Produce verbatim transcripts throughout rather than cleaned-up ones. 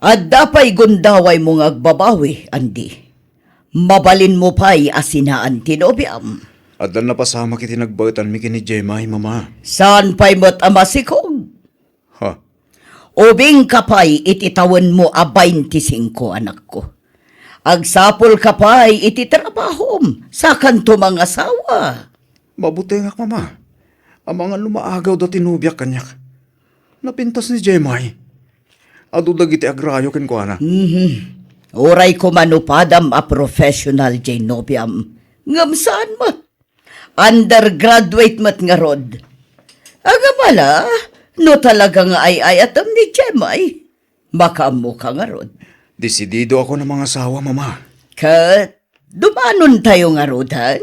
Adda pay gundawaymo nga agbabawi, Andy. Mabalinmo pay a sinaan ti nobiam. Adda napasamak iti nagbaetanmi ken ni Jemay, Mama. Saan pay met a masikog? Ha? Ubingka pay iti tawenmo a baintisingko, anakko. Agsapulka pay iti trabahom, sakanto mangasawa. Mabutengak, Mama. Amangan no maagaw da ti nobiak kaniak. Napintas ni Jemay. Adu dagiti agrayo kenkuana. Mhm. Uray koma no padam a professional jay nobiam. Ngem saan met. Undergraduate met ngarud. Agabala, no talaga nga ay-ayatem ni Jemay, makaammoka ngarud. Desidido ako na mangasawa, Mama. Ket dumanon tayo ngaruden?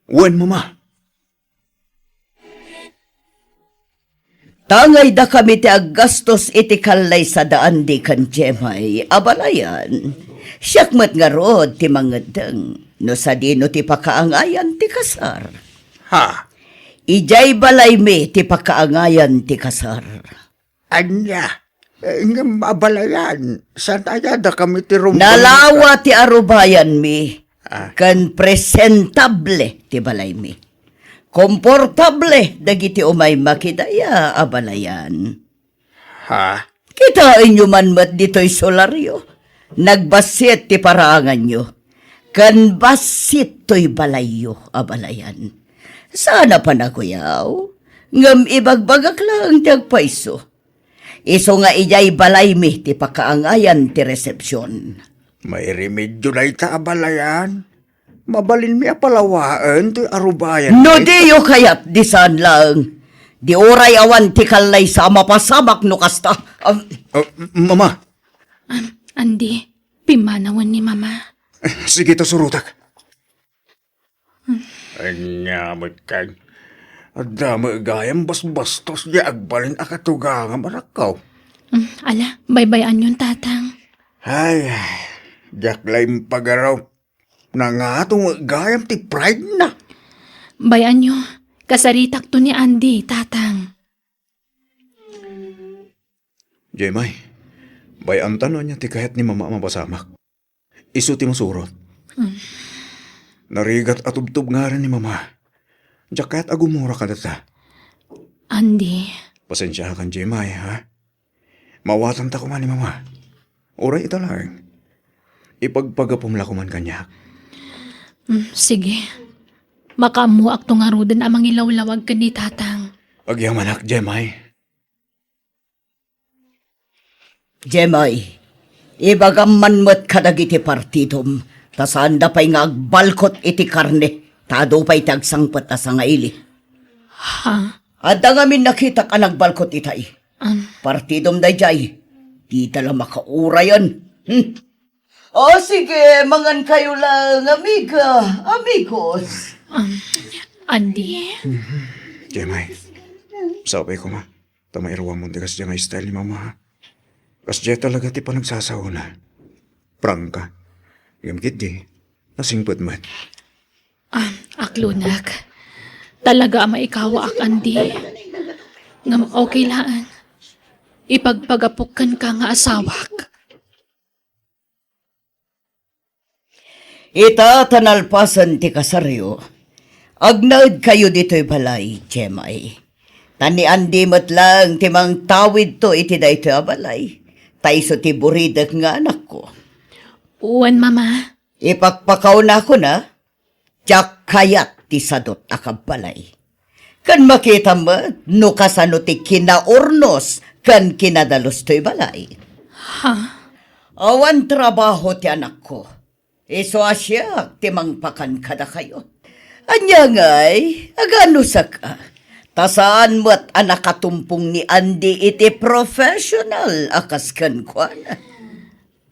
Wen, Mama. Tangay dakami ti aggastos iti kallaysa da Andy ken Jemay a balayan. Siak met ngarud ti mangeddeng no sadino ti pakaangayan ti kasar. Ha? Idiay balaymi ti pakaangayan ti kasar. Ania? Eh, ngem a balayan, saan aya dakami ti rumbeng? Nalawa ti arubayanmi, Ah. Ken presentable ti balaymi. Komportable dagiti umay makidaya a balayan. Ha? Kitaenyo man met ditoy solaryo. Nagbassit ti paraanganyo. Ken bassit toy balayyo a balayan. Saan a panakuyaw, ngem ibagbagak laeng ti agpayso. Isu nga idiay balaymi ti pakaangayan ti resepsion. Mairemedio dayta a balayan. Mabalinmi a palawaen toy arubayan. No diyo kayat, di saan laeng. Di uray awan ti kallaysa a mapasamak no kasta. Am- Ah, Mama. Am, Andy, pimmanawen ni Mama. Sige ta, surotak. Ania met kay? Adda met gayam basbastos di agbalin a katugangam, anakko. Mm, ala, baybay-anyon, Tatang. Ay, diak la impagaraw. Nangato met gayam ti pride na. Bay-anyo, kasaritakto ni Andy, Tatang. Jemay, bay-anta no ania ti kayat ni Mama a mapasamak. Isu ti masurot. Mm. Narigat a tubtubngaran ni Mama. Diak kayat a gumura kadata. Andy. Pasensiakan, Jemay, ha? Mawatanta koma ni Mama. Uray ita laeng. Ipagpagapom la koman kaniak. Mm, sige. Makaammoakto ngaruden a mangilawlawag ken ni Tatang. Agyamanak, Jemay. Jemay, ibagam man met kadagiti partidom, ta saanda pay nga agbalkot iti karne, ta adu pay ti agsangpet a sangaili. Ha? Adda ngamin nakitak a nagbalkot itay. Am. Partidom daydiay, dita la makaurayan. Hmm. O sige, mangan kayo lang, amiga, amigos. Am, Andy? Jemay, sapay koma. Ta mairuamon ti kasdiay nga style ni Mama, ha? Kasdiay talaga ti panagsasaona. Prangka. Ngem ketdi, nasingpet met. Ah, aklonak. Talaga a maikawaak, Andy. Ngem okay laeng. Ipagpagapok kenka nga asawak. Ita ta nalpasen ti kasaryo, agnaedkayo ditoy balay, Jemay. Ta ni Andy met laeng ti mangtawidto iti daytoy a balay, ta isu ti buridek nga anakko. Wen, Mama. Ipakpakawnakon a, diak kayat ti sadut a kabbalay. Ken makitam met no kasano ti kinaurnos ken kinadalus toy balay. Ha? Awan trabaho ti anakko. Isu a siak ti mangpakan kadakayo. Ania ngay, aganusak a. Ta saan met a nakatumpong ni Andy iti professional a kas kenkuana.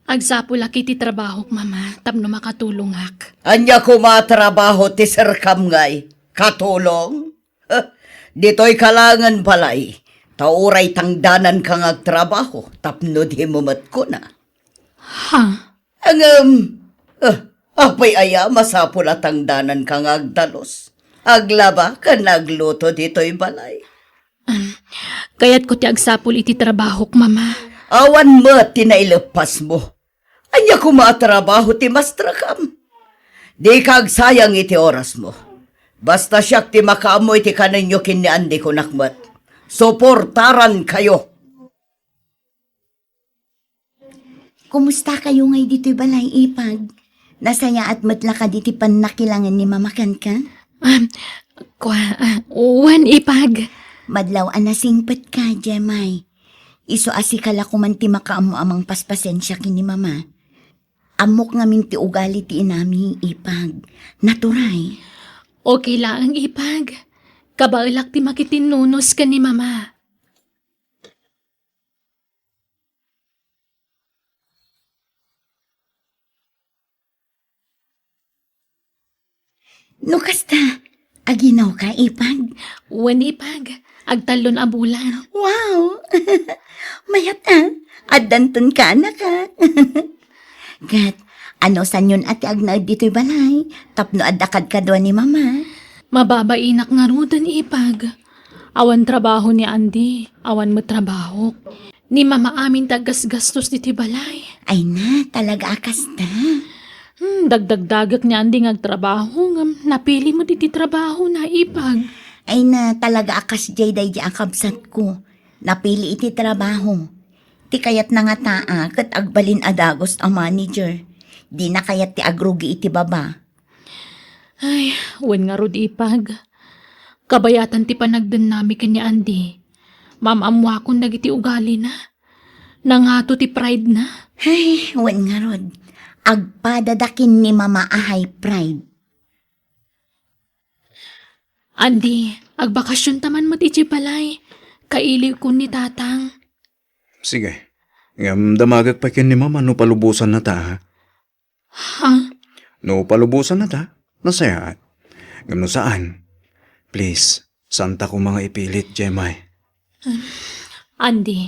Agsapulak iti trabahok, Mama, tapno makatulongak. Ania koma a trabaho ti serkam ngay? Katulong? Huh, ditoy ka laengen balay, ta uray tangdananka nga agtrabaho tapno dimo met kuna. Ha? Ngem, huh, apay aya masapul a tangdananka nga agdalus, aglaba ken agluto ditoy balay? Am, kayatko ti agsapul iti trabahok, Mama. Awan met ti naileppasmo. Ania koma a trabaho ti mastrakam? Dika agsayang iti orasmo. Basta siak ti makaammo iti kanenyo ken ni Andy, kunak met. Suportarankayo. Kumusta kayo ngay ditoy balay, Ipag? Nasayaat met la kadi ti pannakilangen ni Mama kenka? Ah, kua, ah, wen, Ipag. Madlaw a nasingpet ka, Jemay. Isu a sika la koman ti makaammo a mangpaspasensia ken ni Mama. Ammok ngamin ti ugali ti inami, Ipag. Naturay. Okay laeng, Ipag. Kabaelak ti makitinnunus ken ni Mama. No kasta, aginawka, Ipag? Wen, Ipag. Agtallon a bulan. Wow! Mayat a, addanton ka, anak, a. Ket, ano sanyon a ti agnaed ditoy balay, tapno adda kadkadua ni Mama? Mababainak ngaruden, Ipag. Awan trabaho ni Andy, awan met trabahok. Ni Mama amin ti aggasgastos ditoy balay. Ay na, talaga a kasta. Hmm, dagdagdagek ni Andy nga agtrabaho, ngem napili met iti trabaho na, Ipag. Ay na, talaga a kasdiay daydi a kabsatko. Napili iti trabaho. Ti kayatna ngata a ket agbalin a dagus a manager. Dina kayat ti agrugi iti baba. Ay, wen ngarud, Ipag. Kabayatan ti panagdennami ken ni Andy. Maam-ammoakon dagiti ugalina. Nangato ti pride na. Ay, wen ngarud. Agpadada ken ni Mama a high pride. Andy, agbakasionta man met idiay balay. Kailiwkon ni Tatang. Sige. Ngem damagek pay ken ni Mama no palubosannata, ha? Ha? No palubosannata, nasayaat. Ngem no saan, please, saanta koma nga ipilit, Jemay. Andy,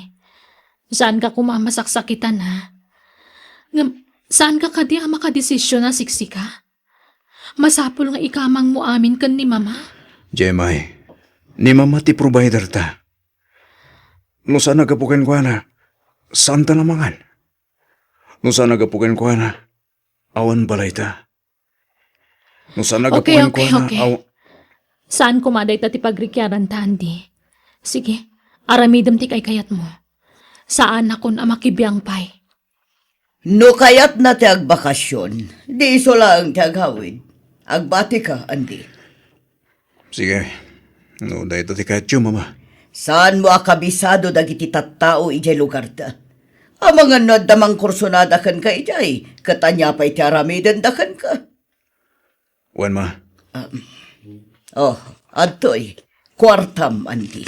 saanka koma a masaksakitan, ha? Ngem, saanka kadi a makadesisyon a siksika? Masapul nga ikamangmo amin ken ni Mama. Jemay, ni Mama ti provider ta. No saan a gapu kenkuana, saanta a mangan. No saan a gapu kenkuana, awan balayta. No saan a gapu Okay, okay, kenkuana, okay. aw- Saan koma dayta ti pagrikiaran ta, Andy. Sige, aramidem ti kaykayatmo. Saanakon a makibiang pay. No kayatna ti agbakasyon, di isu laeng ti agawid. Agbatika, Andy. Sige. No, dayta ti kayatyo, Mama. Saanmo a kabisado dagiti tattao idiay lugarda. Amangan no adda mangkursonada kenka idiay, ket ania pay ti aramidenda kenka? Wen, Ma. Um, oh, adtoy. Kuartam, Andy.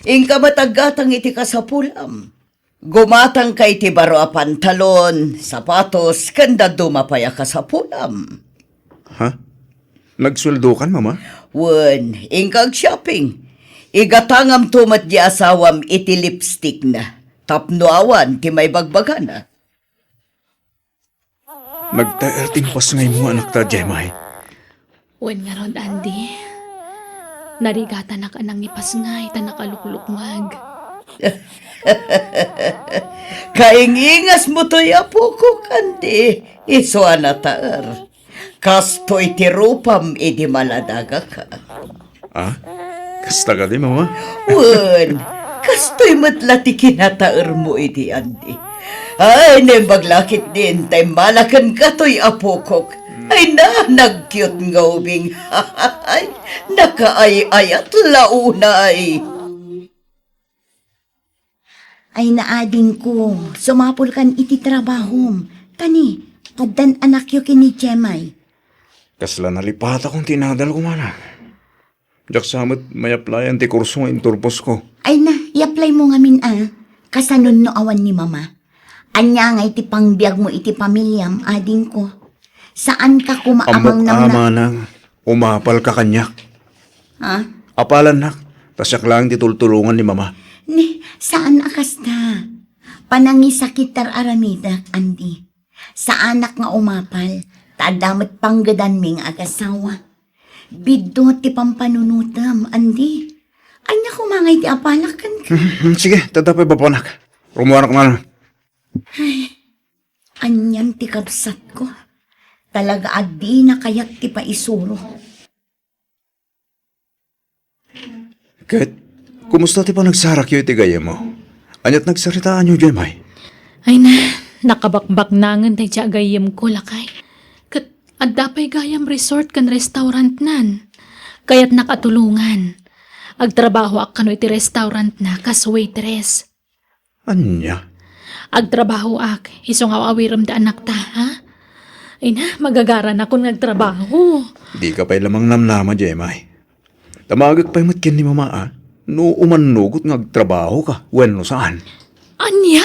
Inka met aggatang iti kasapulam. Gumatangka iti baro a pantalon, sapatos, ken dadduma pay a kasapulam. Ha? Nagsueldokan, Mama? Wen, inka ag-shopping. Igatangamto met di asawam iti lipstickna, tapno awan ti maibagbagana. Nagtaer ti impasngaymo, anakta, Jemay. Wen ngarud, Andy. Narigatanak a nangipasngay ta nakaluklukmeg. Kaingingasmo toy, apokok, Andy. Isu a nataer. Kastoy ti rupam idi maladagaka. Ah? Kasta kadi, Mama? Wen, kastoy met la ti kinataermo idi, Andy. Ay, naimbag la ketdin ta immala kenka toy, apokok. Ay na, nagcute nga ubing. Ay, nakaay-ayat la unay. Ay na, adingko, sumapulkan iti trabahom. Kani, addan anakyo ken ni Jemay. Kasla nalipatakon ti inadalko, mana. Diak sa met may-applyan ti kurso nga inturposko. Ay na, i-apply mo ngamin a. Kasanon no awan ni Mama? Ania ngay ti pangbiagmo iti pamiliam, adingko? Saanka koma a Ammok mangnamnam- amanang umapalka kaniak. Ha? Apalannak, ta siak laeng ti tultulongan ni Mama. Ni, saan a kasta. Panangisakit ti ar-aramidek, Andy. Saanak nga umapal, ta adda met panggedanmi nga agasawa. Biddut ti pampanunotem, Andy. Ania koma ngay ti apalak kenka? Sige, tadda pay babanak. Rumuarak man. Ay, anian ti kabsatko. Talaga a dina kayat ti paisuro. Ket, kumusta ti panagsarakyo iti gayyemmo? Aniat nagsaritaanyo, Jemay? Ay na, nakabakbaknangen daydiay a gayyemko, lakay. Ket adda pay gayam resort ken restaurantnan. Kayatnak a tulongan. Agtrabahoak kano iti restaurantna kas waitress. Ania? Agtrabahoak, isu nga aw-awirem ti anakta, ha? Ay na, magagaranakon nga agtrabaho. Dika pay la mangnamnama, Jemay. Damagek pay met ken ni Mama, a, no umannugot nga agtrabahoka wenno saan. Ania?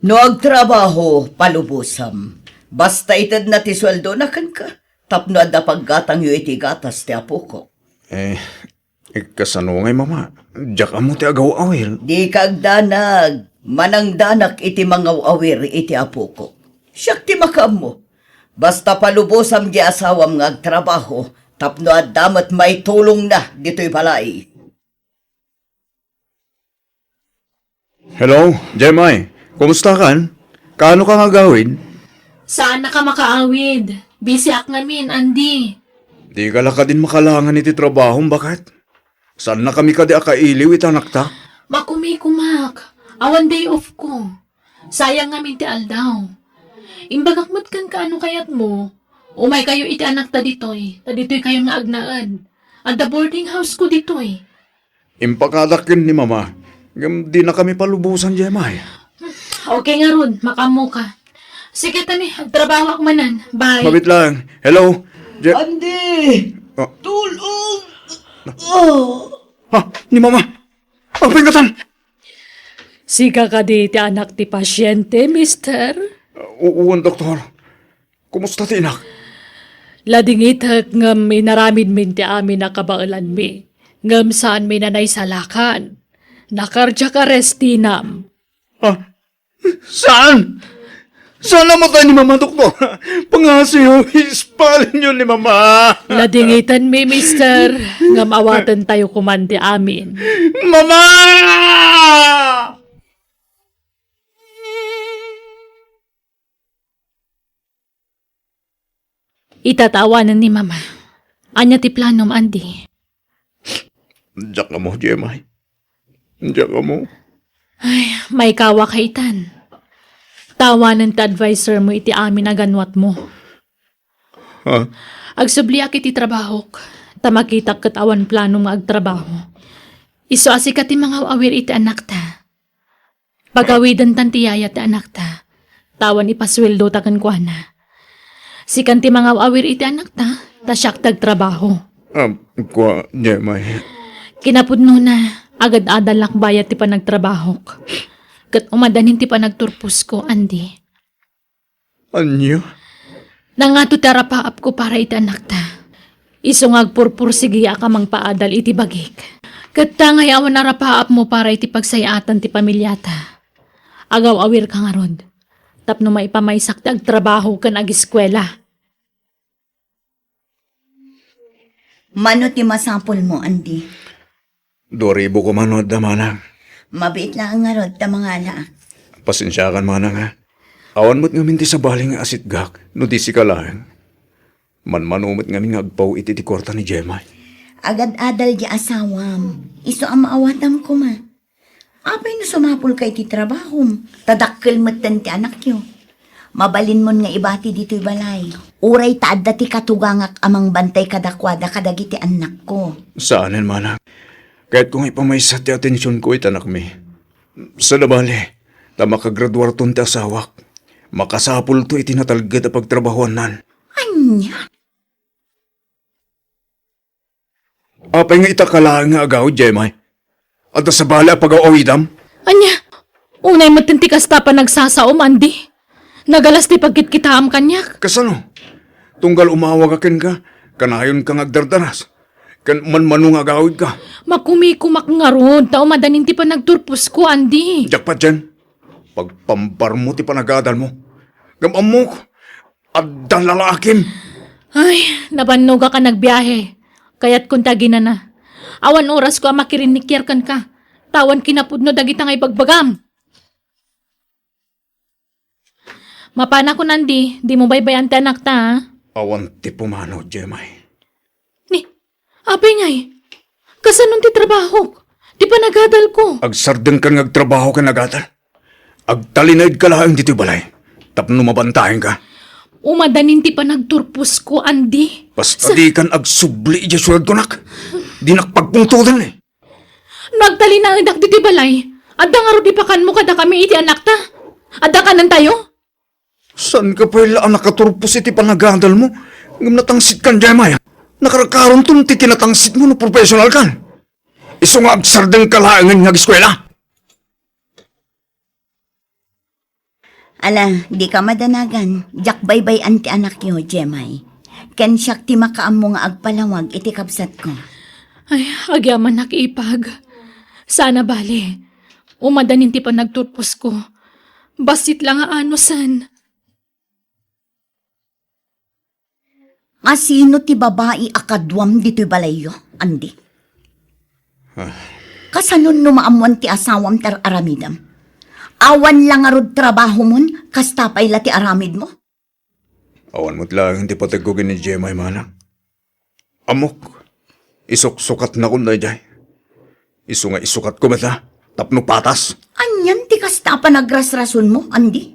No agtrabaho, palubosam. Basta itedna ti sueldona kenka, tapno adda paggatangyo iti gatas ti apoko. Eh, eh, kasano ngay, Mama? Diak ammo ti agaw-awir. Dika agdanag, manangdanak iti mangaw-awir iti apoko. Siak ti makaammo. Basta palubosam di asawam nga agtrabaho, tapno adda met maitulongna ditoy balay. Hello, Jemay. Kumusta kan? Kaano ka nga agawid? Saan na ka makaawid? Busy ak ngamin, Andy. Di ka la kadin makalangan iti trabahom, baket? Saan na kami kadi a kailiw iti anakta? Makumikumak. Awan day off ko. Sayang ngamin ti aldaw. Imbagak met kenka no kayatmo, umay kayo iti anakta ditoy, ta ditoy kayo nga agnaed. Adda boarding house ko ditoy. Impakadak ken ni Mama, ngem dina kami palubosan, Jemay. Okay ngarud, makaammo ka. Sige, tani, agtrabaho ak manen. Bye. Mabit lang. Hello? Je- Andy! Ah. Tulong! Oh. Ha? Ni Mama? Apay ngatan? Sika kadi ti anak ti pasyente, mister? U-, uwan, doktor. Kumusta ti inak? Ladingitek ngem inaramidmin ti amin a kabaelanmi. Ngem saanmi a naisalakan. Na-cardiac arrest tinam. Ah, saan? Saan namatay ni Mama, doktor? Pangasiyo, ispalinyo ni Mama. Ladingitanmi, mister. Ngem awatentayo koman ti amin. Mama! Ita ta awanen ni Mama. Ania ti planom, Andy? Diak ammo, Jemay. Diak ammo. Ay, maikawak itan. Ta awanen ti adviser mo iti amin a ganwat mo. Ha? Agsubliak iti trabahok, ta makitak ket awan planom nga agtrabaho. Isu a sika ti mangaw-awir iti anakta. Pagawidentan ti yaya ti anakta, ta awan ipasueldota kenkuana. Sikan ti mangaw-awir iti anakta, ta siak ti agtrabaho. Ah, kua, Jemay. Kinapudnona, agad-adalak bayat ti panagtrabahok. Ket umadanin ti panagturposko, Andy. Ania? Nangato ti arapaapko para iti anakta. Isu nga agpurpursigiak a mangpaadal iti bagik. Ket ta ngay awan arapaapmo para iti pagsay-atan ti pamiliata. Agaw-awirka ngarud, tapno maipamaysak ti agtrabaho ken agiskuela. Mano ti masapulmo, Andy? Dua ribu koma no adda, manang. Mabiit laeng ngarud ta mangalaak. Pasensiakan, manang, ha. Awan met ngamin ti sabali nga asitgak no di sika laeng. Manmano met ngamin nga agpaw iti ti kuarta ni Jemay. Agad-adal di asawam. Isu a maawatam koma. Apay no sumapulka iti trabahom, ta dakkel metten ti anakyo? Mabalinmon nga ibati ditoy balay. Uray ta adda ti katugangak a mangbantay kadakuada kadagiti annakko. Saanen, manang. Kayatko nga ipamaysa ti atensionko iti anakmi. Sada bali, ta makagraduarton ti asawak. Makasapulto iti natalged a pagtrabahoannan. Ania? Apay nga ita ka laeng nga agawid, Jemay? Adda sabali a pagaw-awidam? Ania? Unay met ti kasta a panagsasaom, Andy. Nagalas ti pagkitkitaam kaniak. Kasano? Tunggal umawag a kenka, kanayonka nga agdardaras. Ken manmano nga agawidka. Makumikumak ngarud, ta umadanin ti panagturposko, Andy. Diak patien. Pagpambarmo ti panagadalmo. Ngem ammok, adda lalaakim. Ay, nabannogak a nagbiahe. Kayatkon ti aginana. Awan orasko a makirinnikiar kenka. ta awan kinapudno dagita nga ibagbagam. Mapanakon, Andy, dimo baybay-an ti anakta, a? Awan ti pumanaw, Jemay. Ni, apay ngay, kasano ti trabahok? Ti panagadalko? Agsardengkan nga agtrabaho ken agadal. Agtalinaedka laeng ditoy balay tapno mabantaenka. Umadanin ti panagturposko, Andy. Basta dikan agsubli idiay siudad, kunak. Dinak pagpungtolen, eh. No agtalinaedak ditoy balay, adda ngarud ipakanmo kadakami iti anakta? Adda kanentayo? Saanka pay la a nakaturpos iti panagadalmo, ngem natangsitkan, Jemay. Nakarkaronton ti kinatangsitmo no professional kan. Isu nga agsardengka laengen nga ageskuela. Ala, dika madanagan. Diak baybay-an ti anakyo, Jemay. Ken siak ti makaammo nga agpalawag iti kabsatko. Ay, agyamanak, ipag. Saan a bale. Umadanin ti panagturposko. Bassit la nga anusen. Asino ti babai a kaduam ditoy balayyo, Andy? Ah. Kasano no maammoan ti asawam ti ar-aramidem? Awan la ngarud trabahomon, kasta pay la ti aramidmo? Awan met laeng ti pategko ken ni Jemay, manang. Ammok, isuksukatnakon daydiay. Isu nga isukatko met la, tapno patas. Anian ti kasta a panagrasrasonmo, Andy?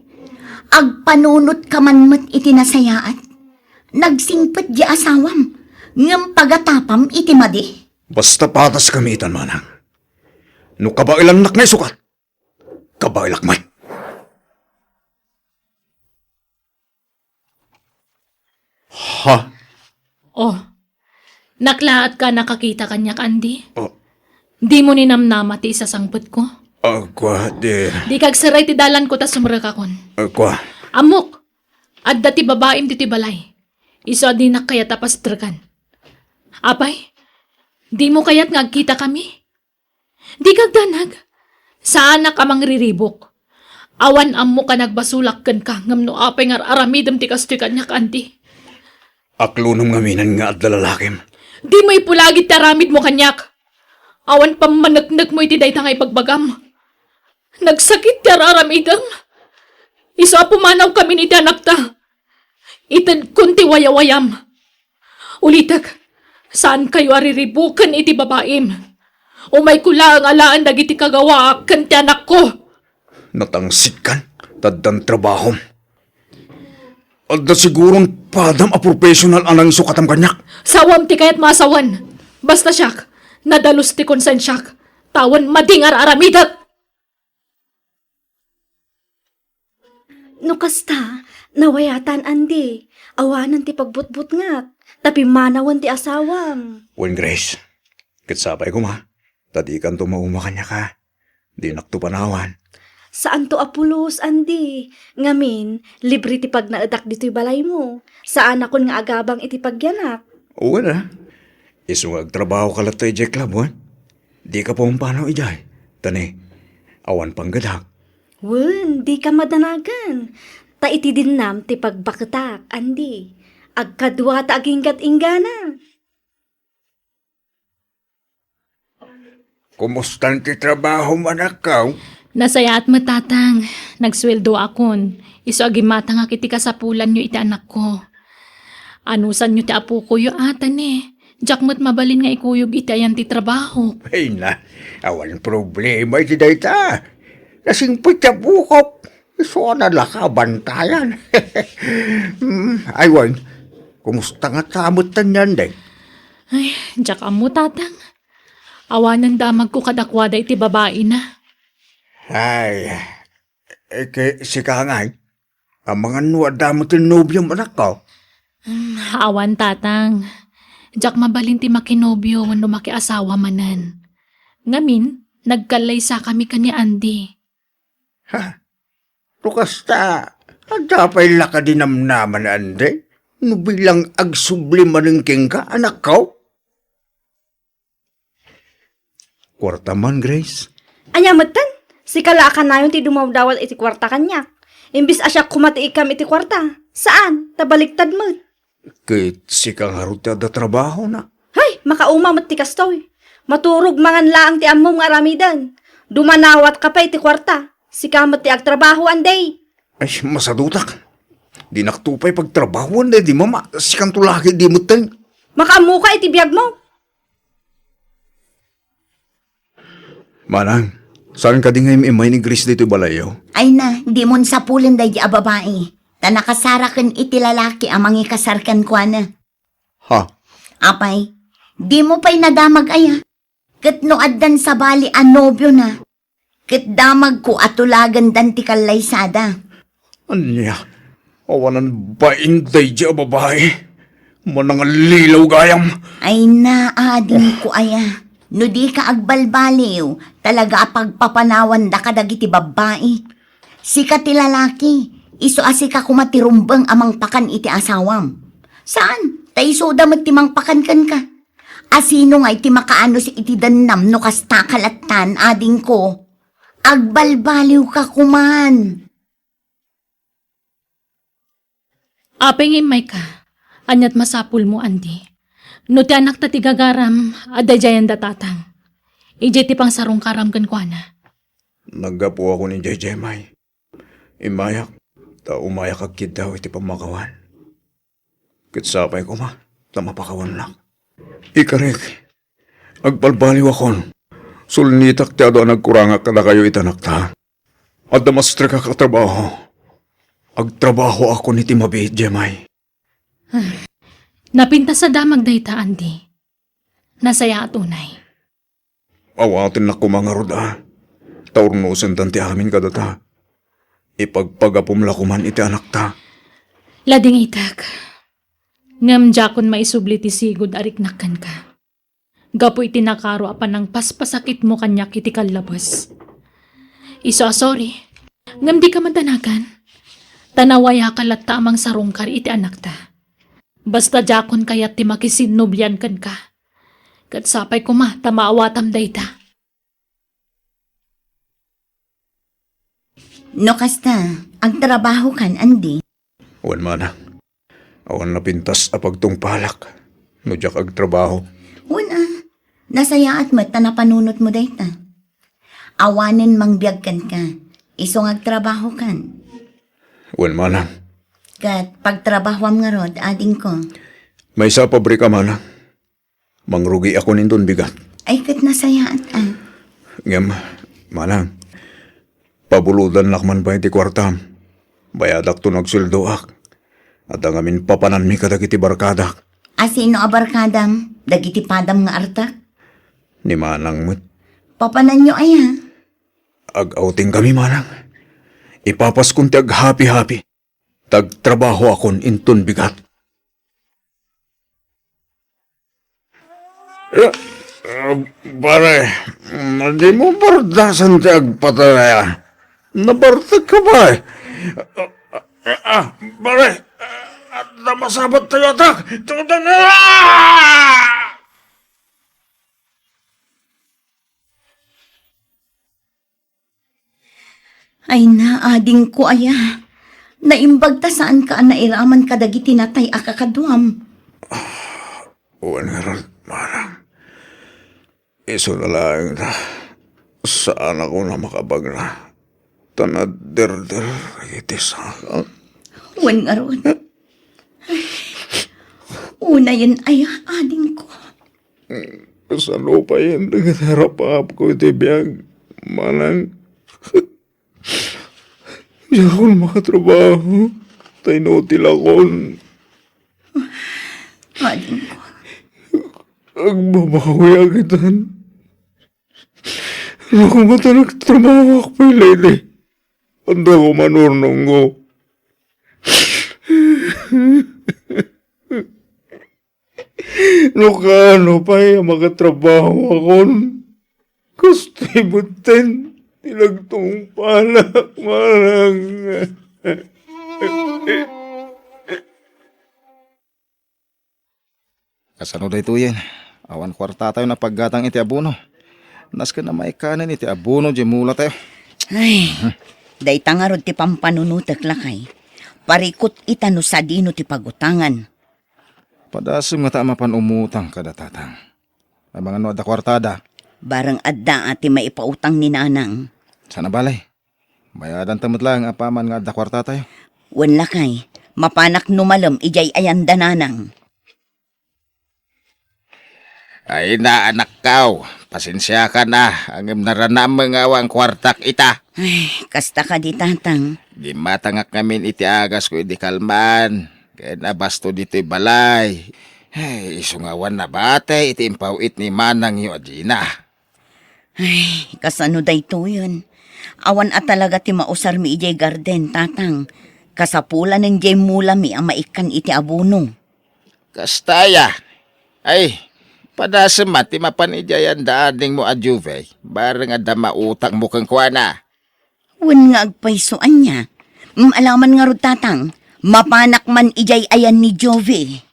Agpanunotka man met iti nasayaat. Nagsingpet di asawam, ngem pagatapam iti madi. Basta pataskami itan, manang. No kabaelannak nga isukat, kabaelak met. Ha? Oh, naklaatka a nakakita kaniak, Andy? Oh. Dimo ninamnama ti isasangpetko? Ah, kua, di. Dika agserrek iti dalanko ta sumrekakon. Ah, kua. Ammok, adda ti babaim ditoy balay. Isu a dinak kayat a pastrekan. Apay, dimo kayat nga agkitakami? Dika agdanag. Saanak a mangriribuk. Awan ammok a nagbasolak kenka ngem no apay nga ar-aramidem ti kastoy kaniak, Andy. Aklonem ngamin nga adda lalakim. Dimo ipulagid ti aramidmo kaniak. Awan pammaneknekmo iti dayta nga ibagbagam. Nagsakit ti ar-aramidem. Isu a pumanawkamin iti anakta. Itedkon ti wayawayam. Ulitek, saankayo a riribuken iti babaim. Umayko laeng alaen dagiti kagawaak ken ti anakko. Natangsitkan, ta addan trabahom. Adda siguron padam a professional a nangisukatam kaniak. Sawam ti kayatmo a sawen. Basta siak, nadalus ti konsensiak. Ta awan madi nga ar-aramidek. No kasta, nawayatan, Andy. Awanen ti pagbutbutngak, ta pimmanawen ti asawam. Wen, Grace, ket sapay koma, ta dikanto mauma kaniak, a. Dinakto panawan. Saanto a pulos, Andy. Ngamin, libre ti pagnaedak ditoy balaymo. Saanakon nga agabang iti pagyanak. Wen a. Isu nga agtrabahoka latta idiay club, wen? Dika pumpanaw idiay. Ta ni, awan panggedak. Wen, dika madanagan. Ta iti dinnam ti pagbaketak, Andy. Agkadua ta aginggat-inggana. Kumustan ti trabahom, anakko? Nasayaat met, Tatang. Nagsueldoakon. Isu a gimmatangak iti kasapulanyo iti anakko. Anusanyo ti apokoyo, a, ta ni, diak met mabalin nga ikuyog iti ayan ti trabaho. Ay na, awan problema iti dayta. Nasingpet ti apokok. Isu a nalaka a bantayan. Mm, ay, wen, kumusta ngata met tanyan, deng? Ay, diak ammo, Tatang. Awanen damagko kadakuada iti babaina. Ay, eh, ke-, sika ngay? Amangan no adda met ti nobiom, anakko? Hmm, awan, Tatang. Diak mabalin ti makinobio wenno makiasawa manen. Ngamin, nagkallaysakami ken ni Andy. Ha? No kasta, adda pay la kadi namnama ni Andy? No bilang agsubli manen kenka, anakko? Kuarta man, Grace. Ania metten? Sika la a kanayon ti dumawdawat iti kuarta kaniak. Imbes a siak koma ti ikkam iti kuarta. Saan, ta baliktad met. Ket sika ngarud ti adda trabahona. Hay, makauma met ti kastoy. Maturog mangan laeng ti ammom nga aramiden. Dumanawatka pay ti kuarta. Sika met ti agtrabaho, Andy. Ay, masadutak. Dinakto pay pagtrabahoan daydi mama. Sikanto la ketdi metten. Makaammoka iti biagmo. Manang, saan kadi nga im-immay ni Grace ditoy balayyo? Ay na, dimon sapulen daydi a babai. Ta nakasaraken iti lalaki a mangikasar kenkuana. Ha? Apay, dimo pay nadamag aya? Ket no addan sabali a nobiona, ket damagko a tulagendan ti kallaysada. Ania? Awanan bain daydi a babai. Manangallilaw gayam. Ay na, adingko aya. No dika agbalbaliw, talaga a pagpapanawanda kadagiti babbai. Sika ti lalaki, isu a sika koma ti rumbeng a mangpakan iti asawam. Saan? Ta isuda met ti mangpakan kenka. Asino ngay ti makaanus iti dennam no kasta ka lattan, adingko? Agbalbaliwka koman. Apay nga immayka? Ania't masapulmo, Andy? No ti anakta ti gagaram, adda idiayen da tatang. Idiay ti pangsarungkaram kenkuana. Naggapuakon idiay Jemay. Immayak, ta umayak agkiddaw iti pammakawan. Ket sapay koma, ta mapakawannak. Ikarik, agbalbaliwakon. Sulnitak ti adu a nagkurangak kadakayo iti anakta. Adda mastrekak a trabaho. Agtrabahoakon iti mabiit, Jemay. Napintas a damag dayta, Andy. Nasayaat unay. Awatennak koma ngarud a, ta urnosendan ti amin kadata. Ipagpagapom la koman iti anakta. Ladingitek. Ngem diakon maisubli ti sigud a riknak kenka. Gapu iti nakaro a panangpaspasakitmo kaniak iti kallabes. Isu a sorry, ngem dika madanagan. Ta nawayaka latta a mangsarungkar iti anakta. Basta diakon kayat ti makisinnublian kenka. Ket sapay koma ta maawatam dayta. No kasta, agtrabahokan, Andy? Wen, manang. Awan napintas a pagtungpalak no diak agtrabaho. Wen a, nasayaat met ta napanunotmo dayta. Awanen mangbiag kenka, isu nga agtrabahokan. Wen, manang. Ket pagtrabahoam ngarud, adingko. Maysa a pabrika, manang. Mangrugiakon inton bigat. Ay, ket nasayaat, a. Ngem, manang, pabulodannak man pay ti kuartam. Bayadakto no agsueldoak. Adda ngamin papananmi kadagiti barkadak. A, sino a barkadam? Dagiti padam nga artak? Ni manang met. Papananyo aya? Ag-outing kami, manang. Ipapaskon ti aghapi-hapi. Ta agtrabahoakon inton bigat. Eh, eh, pare, dimo bardasan ti agpatay aya. Nabartek ka ba, eh? Ah, pare, adda masabat tayo atak. Tudan na! Ay na, adingko aya. Naimbag ta saanka a nairaman kadagiti natay a kakaduam. Wen ngarud, manang. Isu na laeng ta, saanakon a makabagna. Ta naderder iti saka. Wen ngarud. Ay, unayen aya, adingko. Kasano payen dagiti rap-apko iti biag, manang? Diakon makatrabaho, ta inutilakon. Adingko. Agbabawiak itan. No koma ta nagtrabahoak pay layti, adda koma urnongko. No kaano pay a makatrabahoakon, kastoy metten ti nagtungpalak, manang. Kasano daytoyen? Awan kuartatayo a paggatang iti abono. Nasken a maikanen iti abono diay mulatayo. Ay, dayta ngarud ti pampanunotek, lakay. Parikut ita no sadino ti pagutangan. Padasem ngata a mapan umutang kada tatang. Amangan no adda kuartada, Bareng adda a ti maipautang ni Nanang. Saan a bale. Bayadanta met laeng apaman nga adda kuartatayo. Wen lakay, mapanak no malem idiay ayanda, Nanang. Ay na, anakkaw, pasensiakan a, ngem naranaem nga awan kuartak ita. Ay, kasta kadi, Tatang. Gimmatangak ngamin iti agasko idi kalman, ken abasto ditoy balay. Ay, isu nga awan nabati iti impaw-it ni manangyo a Gina. Ay, kasano daytoyen? Awan a talaga ti mausarmi idiay garden, Tatang. Kasapulanen diay mulami a maikkan iti abono. Kasta aya? Ay, padasem man ti mapan idiay ayanda adingmo a Jove, bareng adda mautangmo kenkuana. Wen nga agpayso ania? Mm, alaman ngarud, Tatang. Mapanak man idiay ayan ni Jove.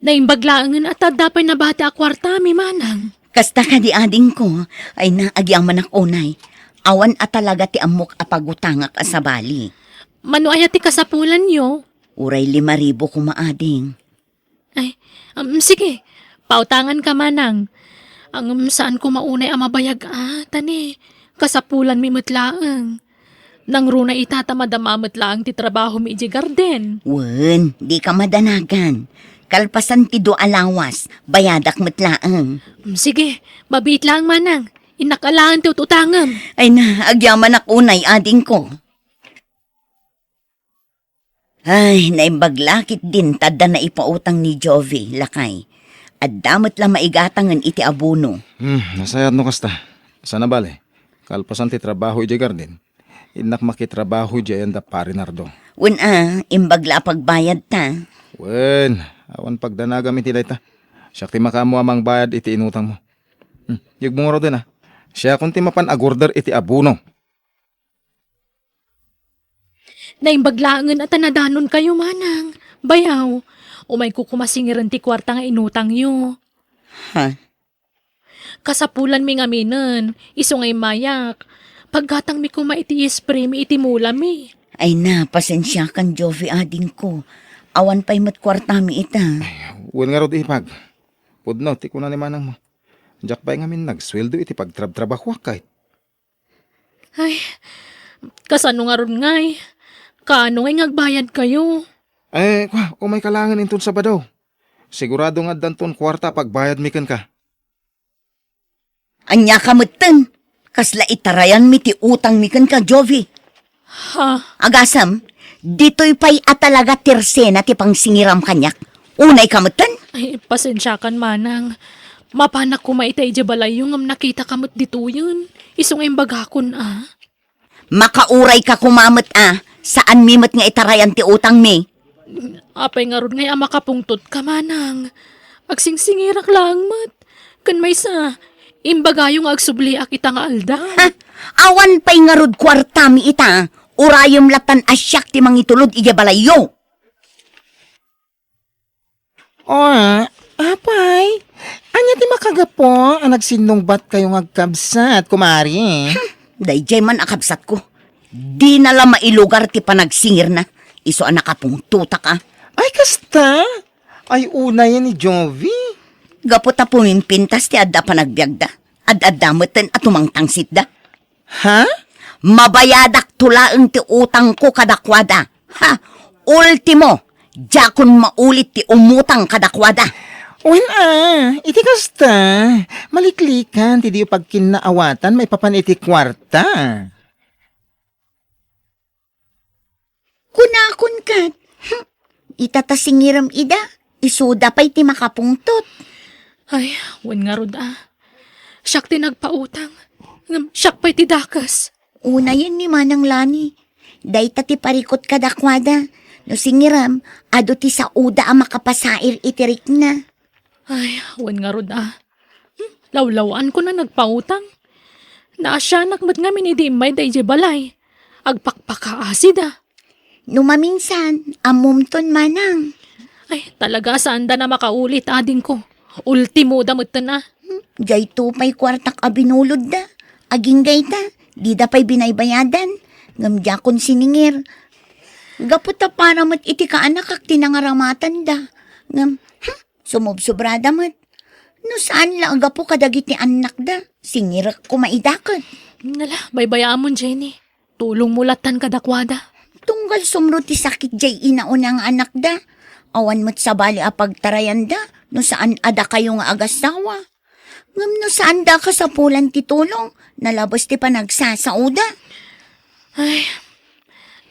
Naimbag laengen a ta adda pay nabati a kuartami, manang. Kasta kadi, adingko, ay na, agyamanak unay. Awan a talaga ti ammok a pagutangak a sabali. Mano aya ti kasapulanyo? Uray lima ribu koma, ading. Ay, um, sige, pautanganka, manang. Ngem saan koma unay a mabayag a, ta ni, kasapulanmi met laeng. Nangruna ita ta madama met laeng ti trabahomi idiay garden. Wen, dika madanagan. Kalpasan ti dua a lawas, bayadak met laeng. Mm, sige, mabiit laeng, manang. Innak alaen ti ut-utangem. Ay na, agyamanak unay, adingko. Ay, naimbag la ketdin ta adda naipautang ni Jove, lakay. Adda met la maigatangen iti abono. Hmm, nasayaat no kasta. Saan a bale. Kalpasan ti trabaho idiay garden, innak makitrabaho idiay ayanda Pari Nardo. Wen a, imbag la a pagbayadta. Wen, awan pagdanagam iti dayta. Siak ti makaammo a mangbayad iti inutangmo. Hmm, yegmo ngaruden a. Siakon ti mapan agorder iti abono. Naimbag laengen a ta nadanonkayo, manang. Bayaw, umayko koma singiren ti kuarta nga inutangyo. Ha? Kasapulanmi ngaminen, isu nga immayak. Paggatangmi koma iti ispraymi iti mulami. Ay na, pasensiakan, Jove, adingko. Awan pay met kuartami ita. Ay, wen ngarud, ipag. Pudno ti kuna ni manangmo. Diak pay ngamin nagsueldo iti pagtrabtrabahoak, kayat. Ay, kasano ngarud ngay? Kaano ngay nga agbayadkayo? Eh, kua, umayka laengen inton Sabado. Sigurado nga addanton kuarta a pagbayadmi kenka. Ania ka metten? Kasla itarayanmi ti utangmi kenka, Jove. Ha? Agasem, ditoy pay a talaga tersena ti pangsingiram kaniak. Unay ka metten? Ay, pasensiakan, manang. Mapanak koma ita idiay balayyo ngem nakitaka met ditoyen. Isu nga imbagakon a. Makauray ka koma met a, saanmi met nga itarayan ti utangmi. Apay ngarud ngay a makapungtotka, manang? Agsingsingirak laeng met. Ken maysa, imbagayo nga agsubliak ita nga aldaw. Ha? Awan pay ngarud kuartami ita. Urayem latta a siak ti mangitulod idiay balayyo. Oh, apay? Ania ti makagapu a nagsinnungbatkayo nga agkabsat, kumare? Hmm, daydiay man a kabsatko. Dina la mailugar ti panagsingirna. Isu a nakapungtotak a. Ay, kasta? Ay, unayen ni Jovi. Gapu ta pumimpintas ti adda panagbiagda. Ad-adda metten a tumangtangsitda. Ha? Mabayadakto laeng ti utangko kadakuada. Ha? Ultimo, diakon maulit ti umutang kadakuada. Wen a, iti kasta, maliklikan ti diyo pagkinnaawatan maipapan iti kuarta. Kunakon ket, hmm, ita ta singirem ida, isuda pay ti makapungtot. Ay, wen ngarud a. Siak ti nagpautang. Ngem siak pay ti dakes. Unayen ni Manang Lani. Dayta ti parikut kadakuada. No singirem, adu ti sauda a makapasair iti rikna. Ay, wen ngarud a. Hmm, lawlawaanko a nagpautang. Naasianak met ngamin idi immay daydiay balay. Agpakpakaasida. No maminsan, ammomton manang. Ay, talaga saanda a makaulit, adingko. Ultimoda metten a. Hmm, dayto pay kuartak a binulodda. Agingga ita, dida pay binaybayadan. Ngem diakon siningir. Gapu ta para met iti kaanakak ti nangaramatanda. Ngem, hmm, Sumubsobrada met. No saan la a gapu kadagiti annakda, singirek koma ida ket. Nala, baybayaamon, Jenny. Tulongmo lattan kadakuada. Tunggal sumro ti sakit jay inauna nga anakda. Awan met sabali a pagtarayanda no saan a dakayo nga agassawa. Ngem no saanda a kasapulan ti tulong, nalabes ti panagsasaoda. Ay,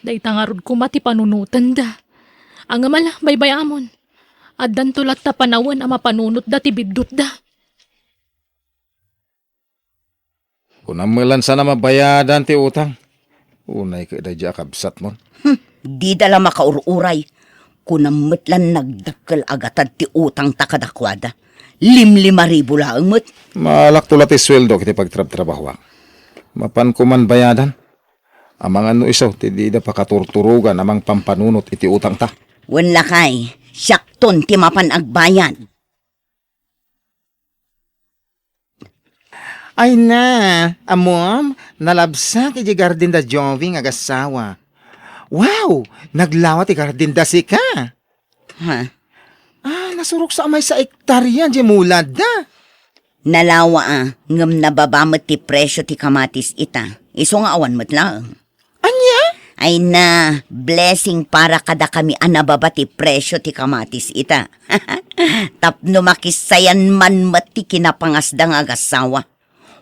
dayta ngarud koma ti panunotenda. Ngem ala, baybayaamon. Addanto latta panawen a mapanunotda ti biddutda. Kunam met la saan a mabayadan ti utang. Unay ket daydiay a kabsatmon. Hmm, dida la makaur-uray. Kunam met la nagdakkel a gatad ti utangta kadakuada. Limlima ribu laeng met. Maalakto la ti sueldok iti pagtrabtrabahoak. Mapan koman bayadan. Amangan no isu ti dida pakaturturogan a mangpampanunot iti utangta. Wen lakay, siakton ti mapan agbayad. Ay na, ammom, nalabsak idiay garden da Jovi nga agassawa. Wow! Naglawa ti garden da sika! Ha? Ah, nasurok sa maysa a ektarya diay muladda. Nalawa a, ngem nababa met ti presio ti kamatis ita. Isu nga awan met laeng. Ania? Ay na, blessing para kadakami a nababa ti presio ti kamatis ita. Tapno makissayan man met ti kinapangasda nga agassawa.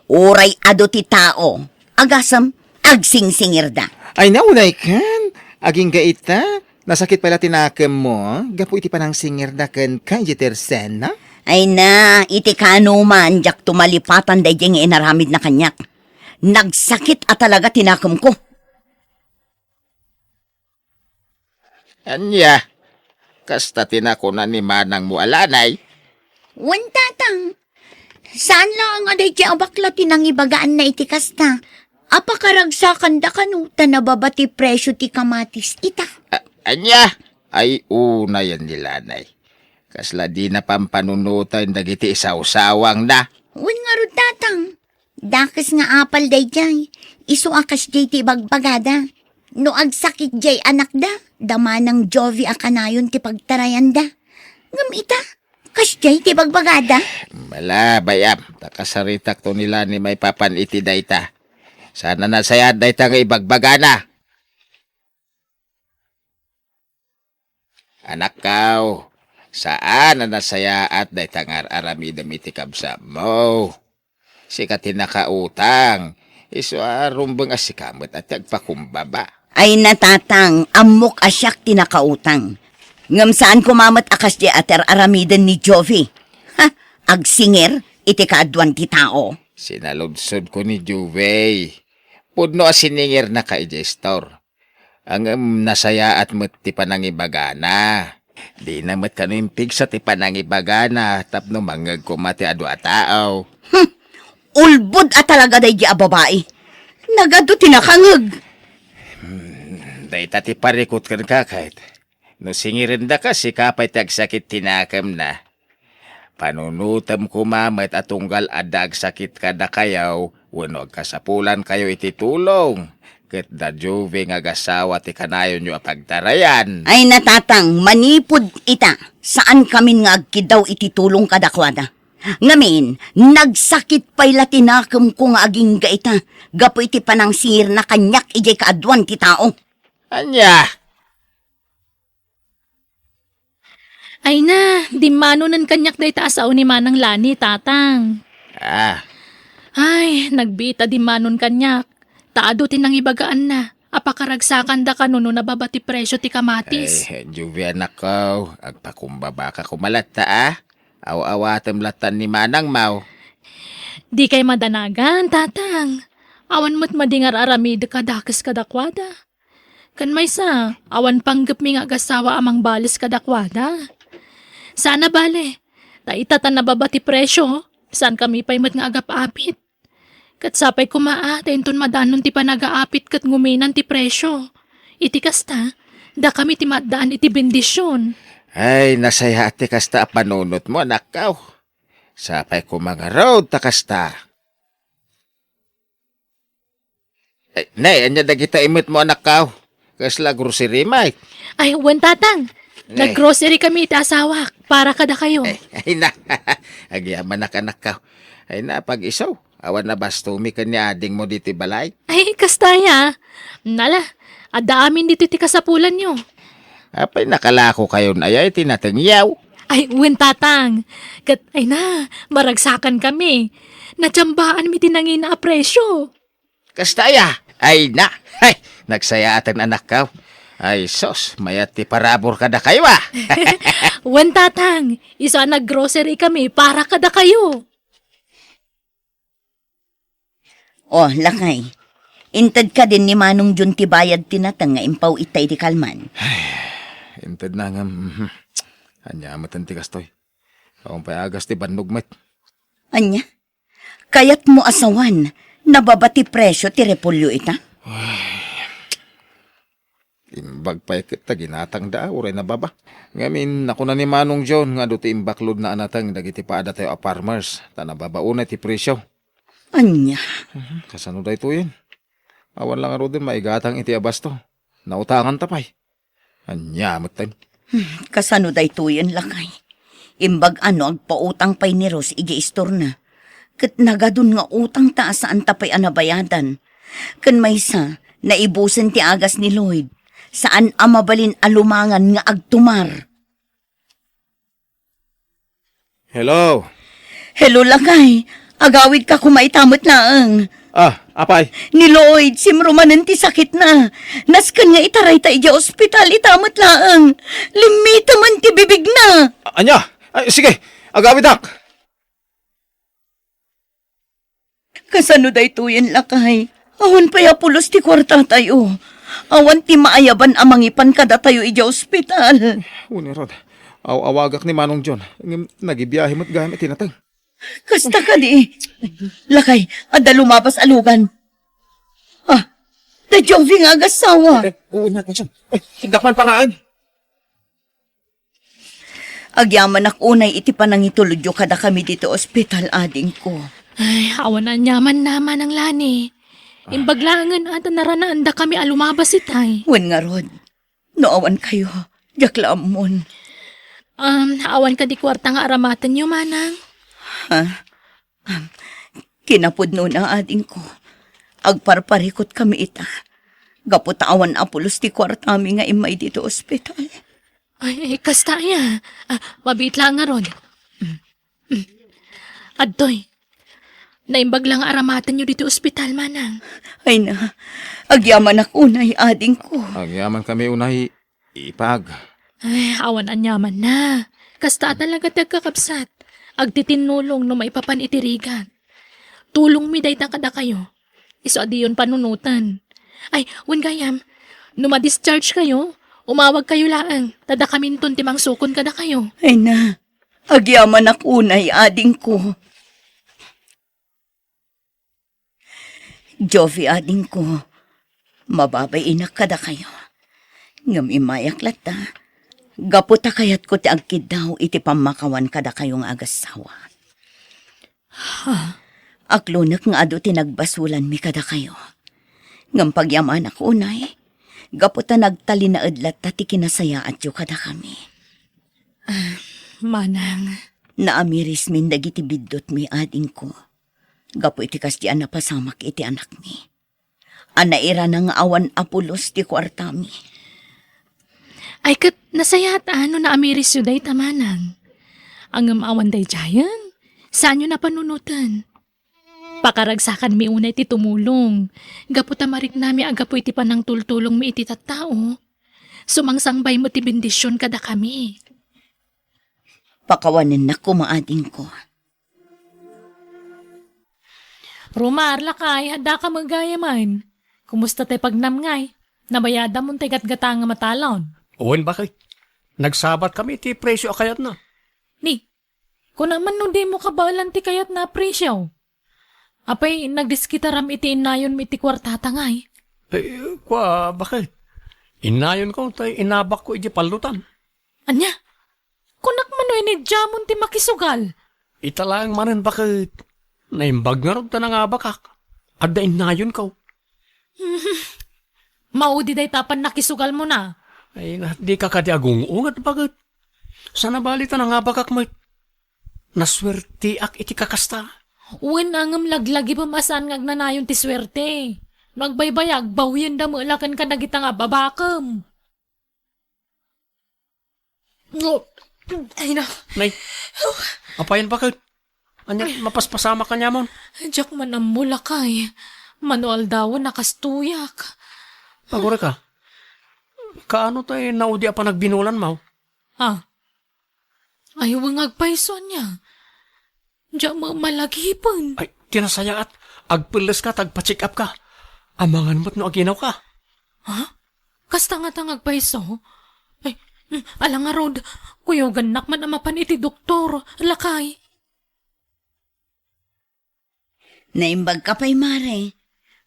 Uray adu ti tao, agasem, agsingsingirda. Ay na, unay ken, agingga ita, nasakit pay la ti nakemmo, gapu iti panangsingirda kenka idiay tersena? Ay na, iti kaanoman, diakto malipatan daydiay nga inaramidna kaniak. Nagsakit a talaga ti nakemko. Ania, kasta ti nakuna ni manangmo a lanay? Wen, tatang. Saan laeng a daydiay a bakla ti nangibagaanna iti kasta. Apakaragsakanda kano ta nababa ti presio ti kamatis ita. A-, ania? Ay, unayen ni lanay. Kasla dina pampanunoten dagiti isawsawangna. Wen ngarud, tatang. Dakes nga apal daydiay. Isu a kasdiay ti ibagbagada. No agsakit diay anakda, da manang Jovi a kanayon ti pagtarayanda. Ngem ita, kasdiay ti ibagbagada. Ala, bay-am, ta kasaritakto ni Lani maipapan iti dayta. Saan a nasayaat dayta nga ibagbagana. Anakko, saan a nasayaat dayta nga ar-aramidem iti kabsatmo. Sika ti nakautang, isu a rumbeng a sika met a ti agpakumbaba. Ay na, tatang, ammok a siak ti nakautang. Ngem saan koma met a kasdiay a ti ar-aramiden ni Jovi. Ha? Agsingir iti kaaduan ti tao. Sinaludsodko ni Jovi. Pudno a siningirnaka idiay store. Ngem nasayaat met ti panangibagana. Dina met kano impigsa ti panangibagana tapno mangngeg koma ti adu a tao. Hmm! Ulbod a talaga daydi a babai. Nagadu ti nakangngeg. Hmm, dayta ti parikut kenka, ket no singirendaka, sika pay ti agsakit ti nakemna. Panunotem koma met a tunggal adda agsakit kadakayo wenno agkasapulankayo iti tulong, ket da Jovi nga agasawa ti kanayonyo a pagtarayan. Ay na, tatang, manipud ita, saankamin nga agkiddaw iti tulong kadakuada. Ngamin, nagsakit pay la ti nakemko nga agingga ita gapu iti panangsingirna kaniak idiay kaaduan ti tao. Ania? Ay na, dimmanonen kaniak dayta a sao ni Manang Lani, tatang. Ah. Ay, nagbiit a dimmanon kaniak. Ta adu ti nangibagaanna a pakaragsakanda kano no nababa ti presio ti kamatis. Ay, Jovi, anakko, agpakumbabaka koma latta, a. Aw-awatem lattan ni manangmo. Dikay madanagan, tatang. Awan met madi nga ar-aramidek a dakes kadakuada. Ken maysa, awan panggepmi nga agasawa a mangbales kadakuada. Saan a bale, ta ita ta nababa ti presio, saankami pay met nga agap-apit. Ket sapay koma a ta inton madanon ti panagaapit ket nguminan ti presio. Iti kasta, dakami ti maaddaan iti bendision. Ay, nasayaat ti kasta a panunotmo, anakko. Sapay koma ngarud ta kasta. Ay, ne, ania dagita imetmo, anakko? Kasla grocery, met? Ay, wen, tatang. Ne. Nag-grocery kami iti asawak. para kadakayo. Ay, ay na. Agyamanak, anakko. Ay na, pag-isu. Awan a bastomi ken ni adingmo ditoy balay. Ay, kasta aya. Nala, adda amin ditoy ti kasapulanyo. Apay, nakalakokayon aya iti natengyo? Ay, wen, Tatang. Ket, ay na, maragsakan kami. Natsambaan mi ti nangina a presyo. Kasta aya? Ay na. Ay, nagsayaaten, anakko. Ay, sus, mayat ti parabur kadakayo, a. Wen, Tatang, isu a nag-grocery kami para kadakayo. O, lakay. Inted kadin ni Manong John ti bayad ti nateng nga impaw ita idi kalman. Ay, inted na nga, mhm. Ania met ti kastoy? Awan pay agas ti bannog met. Ania? Kayatmo a sawen, nababa ti presyo ti repolyo ita? Imbag pay ket ta ginatangda, uray nababa. Ngamin, nakuna ni Manong John nga adu ti imbaklodna a nateng dagiti padatayo a farmers, ta nababa unay ti presyo. Ania? Mhm, kasano daytoyen? Awan la ngaruden maigatang iti abasto. Nautanganta pay. Ania metten? Hmm, kasano daytoyen, lakay? Imbag a no agpautang pay ni Rose idiay istorna. Ket nagadun nga utangta a saanta pay a nabayadan. Ken maysa, naibusen ti agas ni Lloyd. Saan a mabalin a lumangan nga agtumar. Hello? Hello, lakay. Agawidka koma ita met laeng. Ah, apay? Ni Lloyd, simrumanen ti sakitna. Nasken nga itarayta idiay ospital ita met laeng. Limmitemen ti bibigna. A-, ania? Ay, sige, agawidak. Kasano daytoyen, lakay? Awan pay a pulos ti kuartatayo. Awan ti maayaban a mangipan kadatayo idiay ospital. Wen ngarud, aw-awagak ni Manong John. Ngem nagibiahe met gayam iti nateng. Kasta kadi. Lakay, adda lumabas a lugan. Ah, da Jovi nga agassawa. Eh, oo nga, Kason. Eh, tigdakman pa ngaan. Agyamanak unay iti panangitulodyo kadakami ditoy ospital, adingko. Ay, awan aniamanna, Manang Lani. Imbag laengen a ta naranaandakami a lumabas itay. Wen ngarud, no awan kayo, diak la ammon. Um, awan kadi kuarta nga aramatenyo, Manang? Ha? Um, kinapudnona, adingko. Agparparikutkami ita. Gapu ta awan a pulos ti kuartami nga immay ditoy ospital. Ay, ay, kasta aya. Ah, mabiit la ngarud. Mm. Mm. Adtoy. Naimbag la nga aramatenyo ditoy ospital, Manang. Ay na, agyamanak unay, adingko. Agyamankami unay, ipag. Ay, awan aniamanna. Kasta a talaga ti agkakabsat. Agtitinnulong no maipapan iti rigat. Tulongmi dayta kadakayo. Isu a diyon panunoten. Ay, wen gayam, no ma-discharge kayo, umawag kayo laeng, ta dakaminton ti mangsukon kadakayo. Ay na, agyamanak unay, adingko. Jovi, adingko, mababainak kadakayo. Ngem immayak latta, gapu ta kayatko ti agkiddaw iti pammakawan kadakayo nga agassawa. Ha? Aklonek nga adu ti nagbasolanmi kadakayo. Ngem pagyamanak unay, gapu ta nagtalinaed latta ti kinasayaatyo kadakami. Ah, Manang. Naamirismin dagiti biddutmi, adingko, gapu iti kasdi a napasamak iti anakmi. A nairana nga awan a pulos ti kuartami. Ay, ket nasayaat a no naamirisyo dayta, Manang. Ngem awan daydiayen, saanyo a panunoten. Pakaragsakanmi unay ti tumulong, gapu ta mariknami a gapu iti panangtultulongmi iti tattao, sumangsangbaymo ti bendision kadakami. Pakawanennak koma, adingko. Romar, lakay, addaka met gayamen. Kumusta tay pagnamnam? Nabayadamon tay gatgatang a matalon? Wen, bakit? Nagsabatkami iti presyo a kayatna. Ni, kunam man no dimo kabaelan ti kayatna a presyo? Apay, nagdiskitaram iti innayonmi iti kuartata ngay? Eh, kua, bakit? Innayonko tay inabakko iti pallutan. Ania? Kunak man no inidiamon ti makisugal? Ita laeng manen, bakit? Naimbag ngarud ta nangabakak. Adda innayonko. Maudi dayta pannakisugalmona. Ay, na, dika kadi agung-unget, bakit? Saan a bali ta nangabakak met. Nasuerteak iti kakasta. Wen, ngem laglagipem a saan nga agnanayon ti suerte. No agbaybaya, agbawyenda met la ken kadagita nga ababakem. Oh, ay na. Nay, apayen baket? Ania, mapaspasamak kaniamon? Diak man ammo, lakay. Mano aldawen a kastoyak. Agurayka, kaano tay naudi a panagbinulanmo? Ah, ay, wen nga agpayso ania. Diak met malagipen. Ay, ti nasayaat, agpelleska ta agpa-check up ka. Amangan met no aginawka. Ha? Kasta ngata nga agpayso? Ay, mm, ala ngarud, kuyogannak man a mapan iti doktor, lakay. Naimbagka pay, Mare.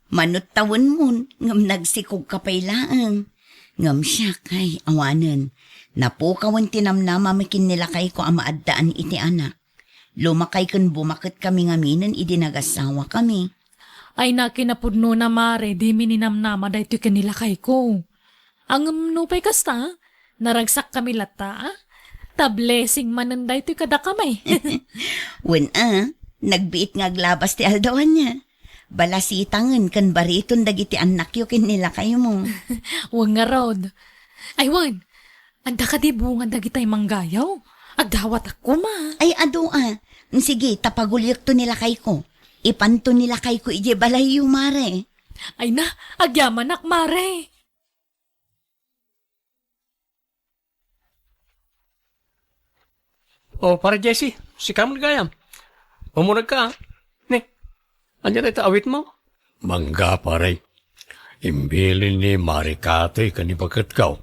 Manut tawenmon, ngem nagsikogka pay laeng. Ngem siak, ay, awanen. Napukawen ti namnamam ken ni lakayko a maaddaan iti anak. Lumakay ken bumaket kami ngaminen idi nagasawakami. Ay, na kinapudnona, Mare, dimi ninamnama daytoy ken ni lakayko. Ngem nupay kasta, naragsakkami latta, a? Ta blessing manen daytoy kadakami. Wen a, nagbiit nga aglabas ti aldaw ania. Balasitangen ken bariton dagiti annakyo ken ni lakaymo. Wen ngarud. Ay wen, adda kadi bunga dagitay manggayo? Agdawatak koma. Ay, adu a. Sige, ta paguliekto ni lakayko. Ipanto ni lakayko idiay balayyo, Mare. Ay na, agyamanak, Mare. O, Pare Jesse, sika met gayam. Umunegka, a. Ni, ania dayta awitmo? Mangga, pare. Imbilin ni Mare Katoy ken ni baketko.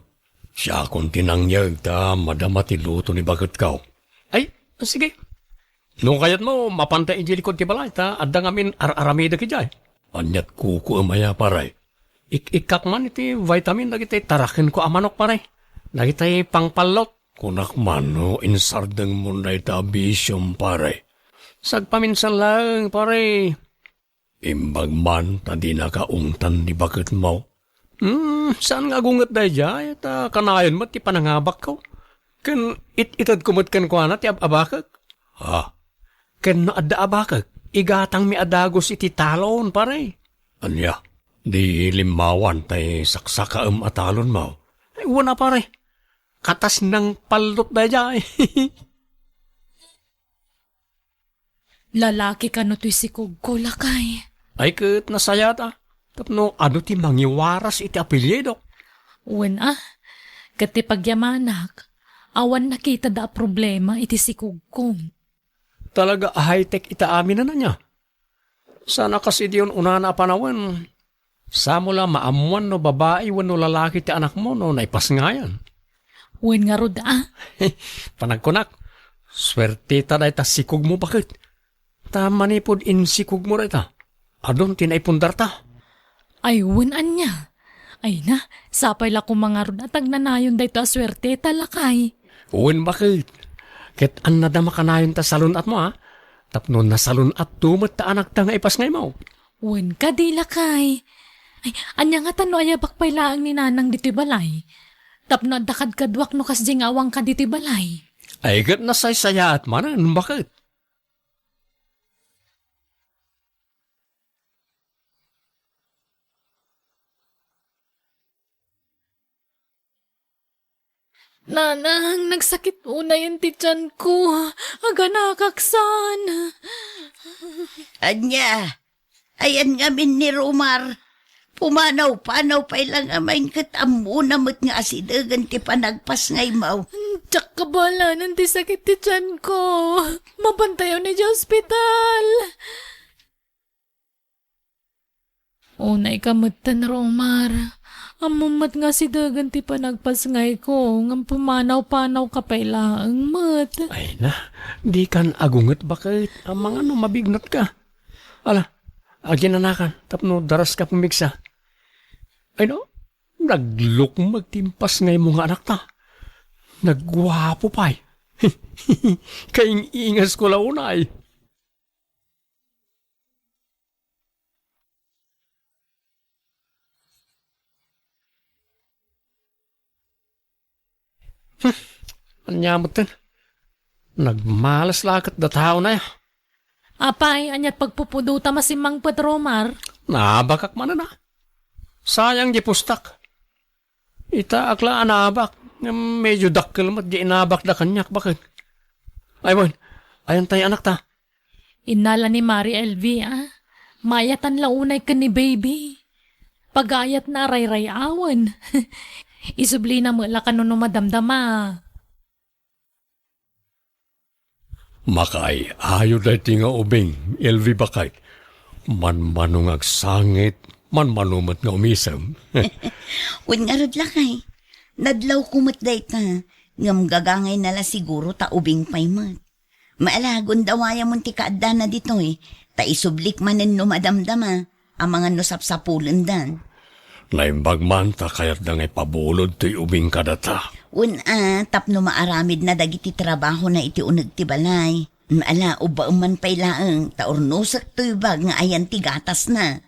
Siakon ti nangyeg ta madama ti luto ni baketko. Ay, sige. No kayatmo, mapanta idiay likod ti balay, ta adda ngamin ar-aramidek idiay. Aniat kukuem aya, pare? Ik-ikkak man iti vitamin dagiti tarakenko a manok, pare. Dagiti pangpallot. Kunak man no insardengmon dayta a bisiom, pare. Sagpaminsan laeng, pare. Imbag man ta dinaka ungtan ni baketmo. Hmm, saan nga agunget daydiay, ta kanayon met ti panangabakko. Ken it-itedko met kenkuana ti ab-abakek. Ha? Ken no adda abakek, igatangmi a dagus iti talon, pare. Ania? Di limmawan tay saksakaem a talonmo? Ay, wen a, pare. Katas nang pallot daydiay. Lalaki kano toy sikogko, lakay? Ay, ket nasayaat a. Tapno adu ti mangiwaras iti apelyidok. Wen a, ket ti pagyamanak, awan nakitada a problema iti sikogko. Talaga a high-tech ita amin a ania. Saan a kas idi un-unana a panawen, samo la maammoan no babai wenno lalaki ti anakmo no naipasngayan. Wen ngarud a. Panagkunak, suerteta dayta sikogmo baket. Ta manipud insikogmo dayta, adun ti naipundarta. Ay, wen ania? Ay na, sapay la koma ngarud a tagnanayon dayta a suerteta, lakay. Wen baket. Ket annada makanayon ta salun-atmo, a? Tapno nasalun-atto met ta anakta nga ipasngaymo. Wen kadi, lakay. Ay, ania ngata no ayabak pay laeng ni nanang ditoy balay? Tapno adda kadkaduak no kasdi nga awanka ditoy balay. Ay, ket nasaysayaat manen, baket. Nanang, nagsakit unayen ti tianko. Aganakak saan. Ania? Ayan ngamin ni Romar. Pumanaw-panaw pay la ngamin ket ammona met nga asidegen ti panagpasngaymo. Diak kabalanan ti sakit ti tianko. Mapantayon idiay ospital. Unayka metten, Romar. Ammom met nga asidegen ti panagpasngayko, ngem pumanaw-panawka pay laeng met. Ay na, dikan agunget baket. Amangan no mabignatka. Ala, aginanakan tapno daraska pumigsa. Ay no, naglukmeg ti impasngaymo nga anakta. Nagguapo pay. Kaing-ingasko la unay. Hmm. Ania metten? Nagmalas la ket da taona ya. Apay, aniat pagpupudota masimmangpet, Romar? Naabakak manen a. Sayang di pustak. Itaak la a naabak, ngem medyo dakkel met di inabakda kaniak, baket. Ay, wen, ayan tay anakta? Innala ni Mari Elvie, a. Maayatan la unay ken ni Baby. Pagayatna a rayray-awen. Isublina met la kano no madamdama. Makaay-ayo daytoy nga ubing, Elvie, baket. Manmano nga agsangit, manmano met nga umisem. Wen ngarud, lakay. Nadlawko met dayta, ngem gagangayna la siguro ta ubing pay met. Maala, gundawayamon ti kaaddana ditoy, ta isublik manen no madamdama, amangan no sapsapulendan. Naimbag man ta kayatda nga ipabulod toy ubing kadata. Wen a, tapno maaramidna dagiti trabahona iti uneg ti balay. Ala, ubbaem man pay laeng, ta urnosek toy bag nga ayan ti gatasna.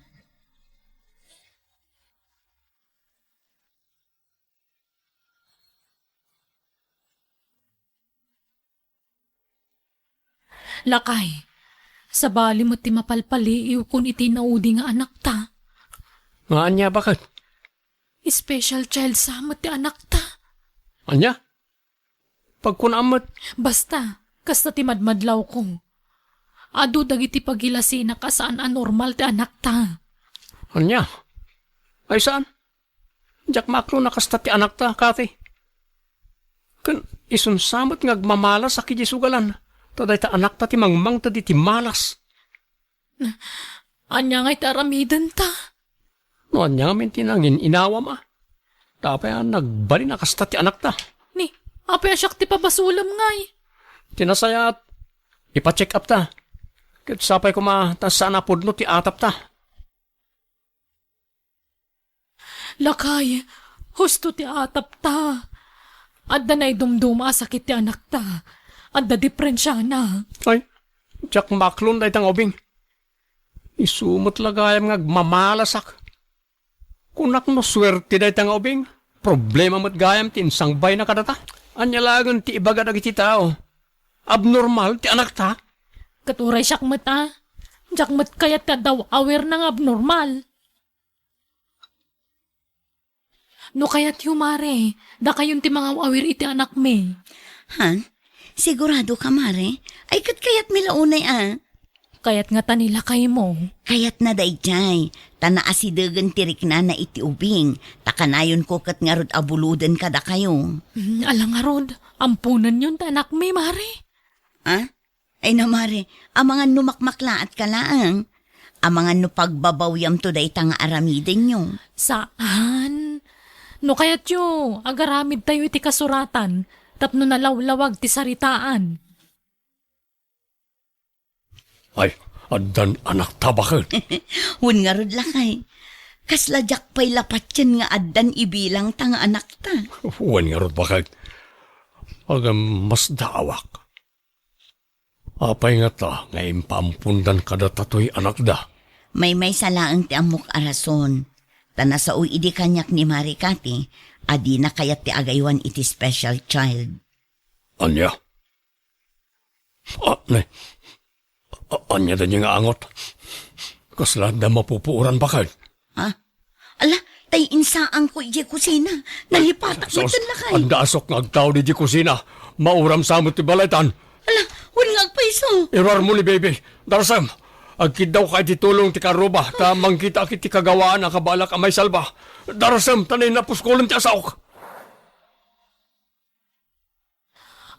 Lakay, sabali met ti mapalpaliiwkon iti naudi nga anakta. Nga ania, baket? Special child sa met ti anakta. Ania? Pagkunam met. Basta, kasta ti madmadlawko. Adu dagiti pagilasinak a saan a normal ti anakta. Ania? Ay saan? Diak maaklon a kasta ti anakta, Kathy. Ken isunsa met nga agmamalasak idiay sugalan, ta dayta anakta ti mangmangted iti malas. Ania ngay ti aramidenta? No ania ngamin ti nangin-inawam a? Ta apay a nagbalin a kasta ti anakta? Ni, apay a siak ti pabasolem ngay? Ti nasayaat, ipa-check up ta. Ket sapay koma ta saan a pudno ti atapta. Lakay, husto ti atapta. Adda naidumduma a sakit ti anakta. Adda depresiona. Ay, diak maaklon dayta nga ubing. Isu met la gayam nga agmamalasak. Kunak no suerte dayta nga ubing. Problema met gayam ti insangbayna kadata. Ania laengen ti ibaga dagiti tao? Abnormal ti anakta? Ket uray siak met a. Diak met kayat ti adda aw-awirna nga abnormal. No kayatyo, Mare, dakayon ti mangaw-awir iti anakmi. Han? Sigurado ka, Mare? Ay, ket kayatmi la unay a. Kayat ngata ni lakaymo. Kayatna daydiay, ta naasidegen ti riknana iti ubing, ta kanayonko ket ngarud a buloden kadakayo. Mm, ala ngarud, amponenyon ti anakmi, Mare. Ah? Ay na, Mare, amangan no makmaklaatka laeng. Amangan no pagbabawyamto dayta nga aramidenyo. Saan? No kayatyo, agaramidtayo iti kasuratan tapno nalawlawag ti saritaan. Ay, addan anakta, baket? Wen ngarud, lakay. Kasla diak pay la patien nga addan ibilangta nga anakta. Wen ngarud, baket? Agam, masdaawak. Apay ngata nga impaampondan kadata toy anakda? Maymaysa laeng ti ammok a rason. Ta nasao idi kaniak ni Mari Cathy a dina kayat ti agaywan iti special child. Ania? A-, ne, a-, ania daydiay nga angot? Kasla adda mapupuoran, baket? Ha? Ala, tay insaanko idiay kusina. Nalipatak. Sus, metten, lakay. Adda asok nga agtao idiay kusina. Mauram sa met ti balaytan. Ala, wen nga agpayso. Iruarmo ni Baby. Darasem, agkiddawka iti tulong ti karruba, ta mangkitaak iti kagawaan a kabalak a maisalba. Darasem, ta nainna puskolem ti asaok.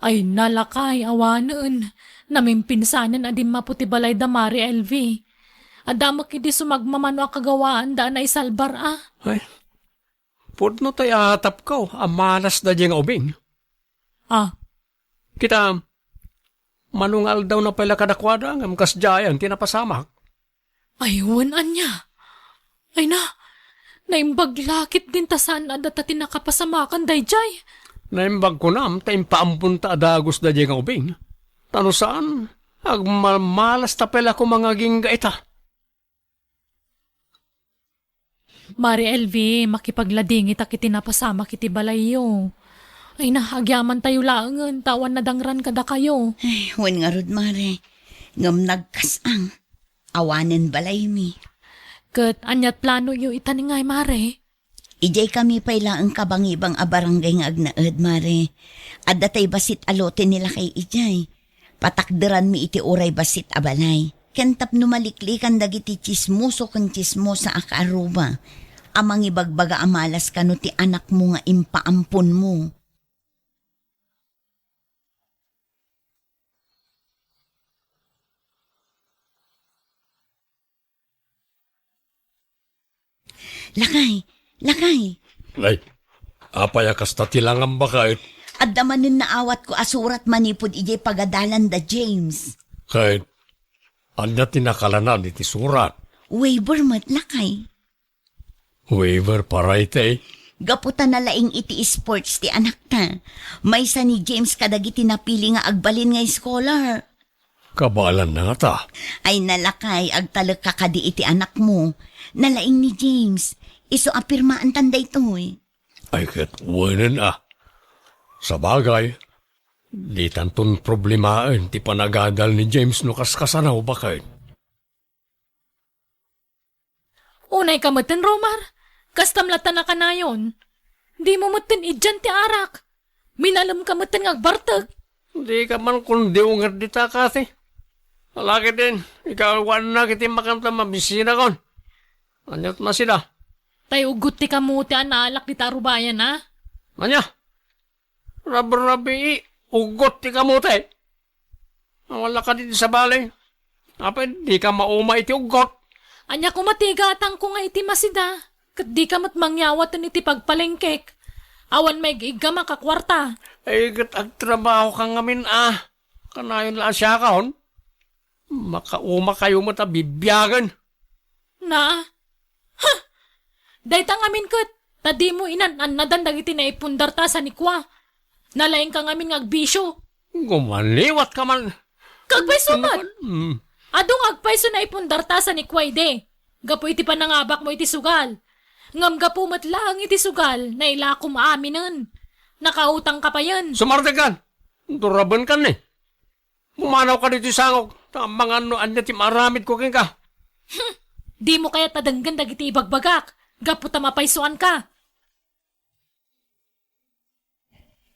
Ay, nalakay, awanen. Namimpinsanen a dimmapo ti balay da Mari Elvie. Adda met idi sumagmamano a kagawaan da a naisalbar a. Ay, pudno tay atapko a malas daydiay nga ubing. Ah. Kita, mano nga aldawna pay la kadakuada, ngem kasdiayan ti napasamak. Ay, wen ania? Ay na, naimbag la ketdin ta saan a data ti nakapasamakan daydiay. Naimbag kunam ta impaamponta a dagus daydiay nga ubing. Ta no saan, agmalmalas ta pay la koma nga agingga ita. Mari Elvie, makipagladingitak iti napasamak iti balayyo. Ay na, agyamantayo laengen, ta awan nadangran kadakayo. Ay, wen ngarud, Mare. Ngem nagkas-ang. Awanen balaymi. Ket ania't planoyo ita ni ngay, Mare? Idiay kami pay laeng kabangibang a barangay nga agnaed, Mare. Adda tay bassit a lote ni lakay idiay. Patakderanmi iti uray bassit a balay. Ken tapno maliklikan dagiti tsismoso ken tsismosa a kaaruba a mangibagbaga a malas kano ti anakmo nga impaamponmo. Lakay, lakay. Ay, apay a kasta ti langam, baket? Adda manen naawatko a surat manipud idiay pagadalan da James. Ket ania ti nakalanad iti surat? Waiver met, lakay. Waiver para iti? Gapu ta nalaing iti sports ti anakta. Maysa ni James kadagiti napili nga agbalin nga scholar. Kabaelanna ngata? Ay, lakay, agtalekka kadi iti anakmo. Nalaing ni James. Isu a pirmaantan daytoy. Ay, ket wenen a. Sabagay, ditanton problemaen ti panagadal ni James no kaskasano, baket. Unayka metten, Romar. Kastam latta nakanayon. Dimo metten idian ti arak. Minalemka metten nga agbartek. Dika man kundiw nga dita, Kathy. Alakiden, ikaw awannak iti makanta mabisinakon. Ania't masida? Tay uggot ti kamote a naalak dita arubayan, a? Ania? Rabrabii, uggot ti kamote. Awan la kadi ti sabali. Apay, dika mauma iti uggot. Ania koma ti igatangko nga iti masida, ket dika met mangyawaten iti pagpalengkek. Awan maig-iggam a kakuarta. Ay, ket agtrabahoka ngamin a. Kanayon la a siakon. Makaumakayo met a bibiagen. Na? Ha! Dayta ngamin ket, ta dimo inan-annadan dagiti naipundarta sa ni Kua. Nalaingka ngamin nga agbisio. Gumaliwatka man. Kagpayso met. Mm. Adu nga agpayso naipundarta sa ni Kua idi. Gapu iti panangabakmo iti sugal. Ngem gapu met laeng iti sugal, nailakom aminen. Nakautangka payen. Sumartekkan. Durabenkan ni. Pumanawka ditoy sangok, ta amangan no ania ti maaramidko kenka. Hmm, dimo kayat a denggen dagiti ibagbagak, gapu ta mapaysoanka.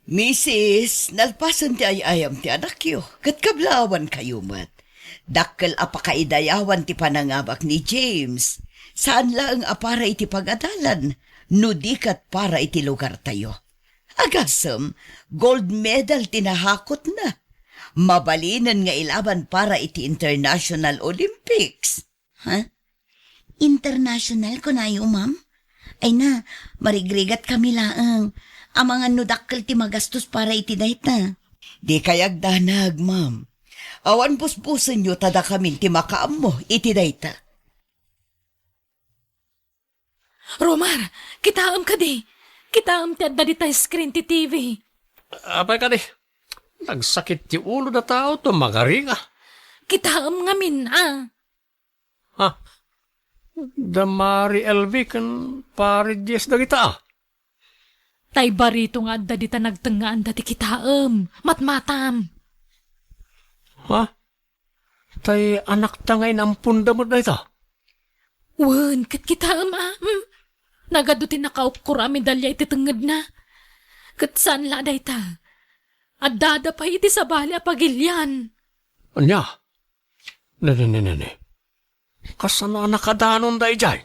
Misis, nalpasen ti ay-ayam ti anakyo, ket kablaawankayo met. Dakkel a pakaidayawan ti panangabak ni James. Saan laeng a para iti pagadalan, no di ket para iti lugartayo. Agasem, gold medal ti nahakotna. Mabalinen nga ilaban para iti International Olympics. Ha? International, kunayo, ma'am? Ay na, marigrigat kami laeng. Amangan no dakkel ti magastos para iti dayta. Dikay agdanag, ma'am. Awan busbusenyo ta dakamin ti makaammo iti dayta. Romar, kitaem kadi. Kitaem ti adda dita screen ti T V. Apay kadi? Nagsakit ti ulo da tao to magaringa. Kitaem ngamin, a. Ha? Da Mari L V ken Pari Diaz dagita, a. Tay barito nga adda dita nagtengngaanda ti kitaem. Matmatam. Ha? Tay anakta nga inamponda met dayta? Wen, ket kitaem, a. Hmm. Nagadu ti nakaukor a medalya iti tengngedna. Ket saan la dayta. Addada pay iti sabali a pagilian. Ania? Nene, nene, nene. Kasano a nakadanonda idiay?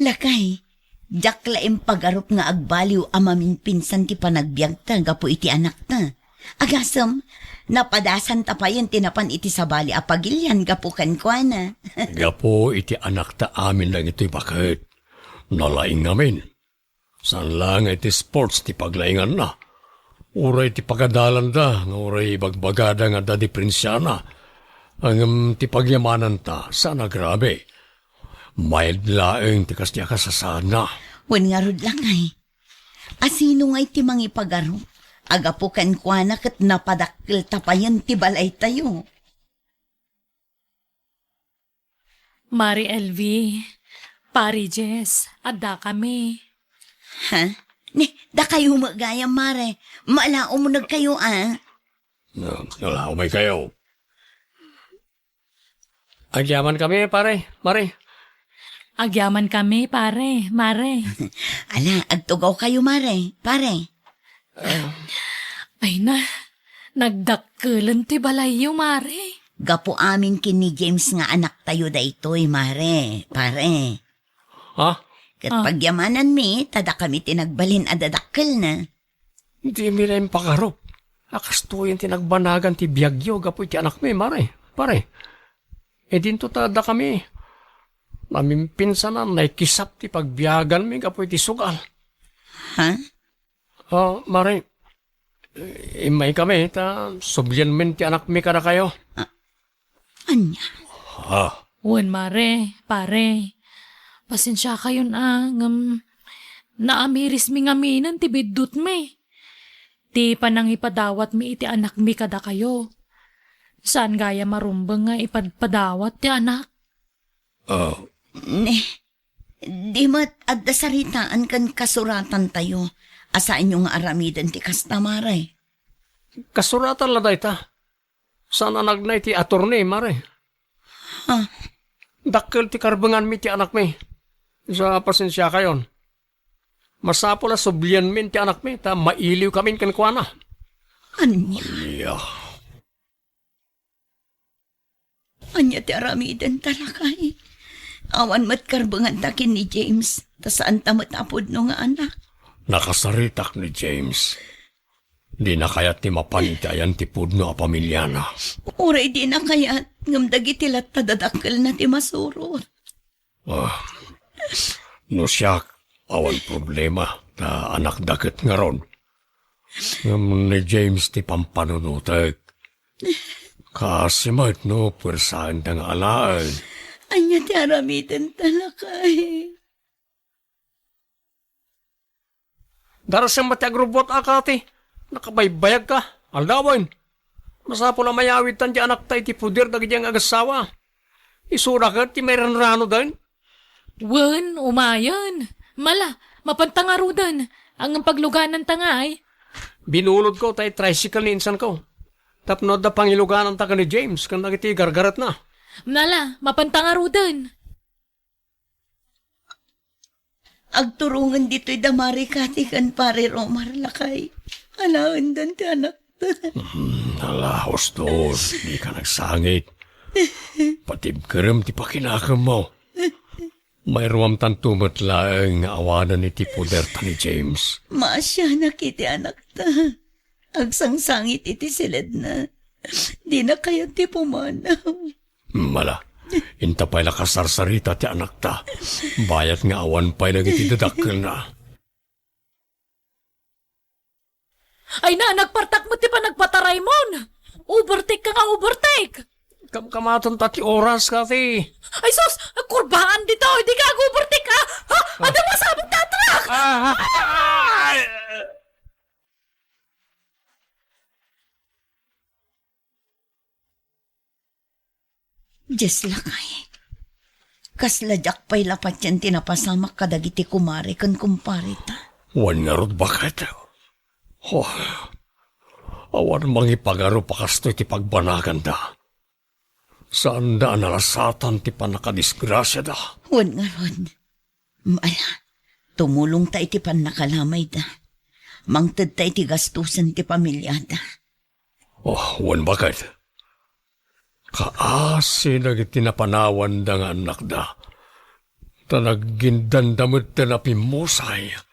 Lakay, diak la impagarup nga agbaliw a maminpinsan ti panagbiagta gapu iti anakta. Agasem, napadasanta payen ti napan iti sabali a pagilian gapu kenkuana. Gapu iti anakta amin dagitoy baket. Nalaing ngamin. Saan la nga iti sports ti paglainganna. Uray ti pagadalanda nga uray ibagbagada nga adda diperensiana. Ngem ti pagyamananta, saan a grabe. Mayat laeng ti kasdi a kasasaadna. Wen ngarud, lakay. Asino ngay ti mangipagarup? Agapu kenkuana ket napadakkelta payen ti balaytayo. Mari L V, Pari Jess, addakami. Ha? Dakayo met gayam, Mare. Ala, umunegkayo, a. No, ala, umaykayo. Agyamankami, pare, mare. Agyamankami, pare, mare. Ala, agtugawkayo, Mare, pare. Ay na, nagdakkelen ti balayyo, Mare. Gapu amin ken ni James nga anaktayo daytoy, Mare, pare. Ha? Ket Ah. pagyamananmi, ta dakami ti nagbalin a dadakkelna. Dimi la impakarup a kastoyen ti nagbanagan ti biagyo gapu iti anakmi, Mare, pare. Idinto ta dakami namimpinsanan, naikisap ti pagbiaganmi gapu iti sugal. Ha? Oh, Mare, immaykami ta sublianmin ti anakmi kadakayo. Ah, ania? Ha? Wen, Mare, pare. Pasensiakayon a, ngem naamirismi ngaminen ti biddutmi. Ti panangipadawatmi iti anakmi kadakayo. Saan gayam a rumbeng nga ipadpadawat ti anak. Ah. Ne, di met adda saritaan ken kasuratantayo a saanyo nga aramiden ti kasta, Mare. Kasuratan la dayta. Saan a nagna iti attorney, Mare. Ah. Dakkel ti karbenganmi ti anakmi. Sa pasensiakayon. Masapul a sublianmin ti anakmi, ta mailiwkamin kenkuana. Ania? Ania? Ania ti aramidenta, lakay? Awan met karbenganta ken ni James, ta saanta met a pudno nga anak. Nakasaritak ni James. Dina kayat ti mapan iti ayan ti pudno a pamiliana. Uray dina kayat, ngem dagiti latta dadakkelna ti masurot. Ah, no siak, awan problema, ta anakda ket ngarud. Ngem ni James ti pampanunotek. Kaasi met no puersaenda nga alaen. Ania ti aramidenta, lakay? Darasem met ti agrubbuat a, Kati. Nakabaybayagka. Aldawen. Masapul a mayawidtan ti anakta iti poder dagiti nga agassawa. Isuna ket ti mairanranoden. Wen, umayen. Mala, mapanta ngaruden. Ngem paglugananta ngay. Binulodko tay tricycle ni insanko. Tapno adda pangilugananta ken ni James ken dagiti gargaretna. Mala, mapanta ngaruden. Agturongen ditoy da Mari Kati ken Pari Romar, lakay. Alaendan ti anakda. Hmm, ala, hustos, dika nagsangit. Patibkerem ti pakinakemmo. Mairuamtanto met laeng nga awanen iti poderta ni James. Maasianak iti anakta. Agsangsangit iti siledna. Dina kayat ti pumanaw. Mala, inta pay la kasarsarita ti anakta. Bayat nga awan pay dagiti dadakkelna. Ay na, nagpartak met ti panagpataraymon. Overtake ka nga overtake. Kamkamaten ta ti oras, Kati. Ay sus, kurbaan ditoy, di ka ag-overtake, ah. Ha? Adda masabit ta truck. Ah, ah, ah. Dios, lakay. Kasla diak pay la patien ti napasamak kadagiti kumare ken kumpareta. Wen ngarud, baket. Oh, awan mangipagarup a kastoy ti pagbanaganda. Saanda a nalasatan ti pannakadisgrasiada. Wen ngarud, ala, tumulongta iti pannakalamayda. Mangtedta iti gastusen ti familiada. Oh, wen baket. Kaasi dagiti napanawanda nga annakda. Ta naggindanda metten a pimmusay.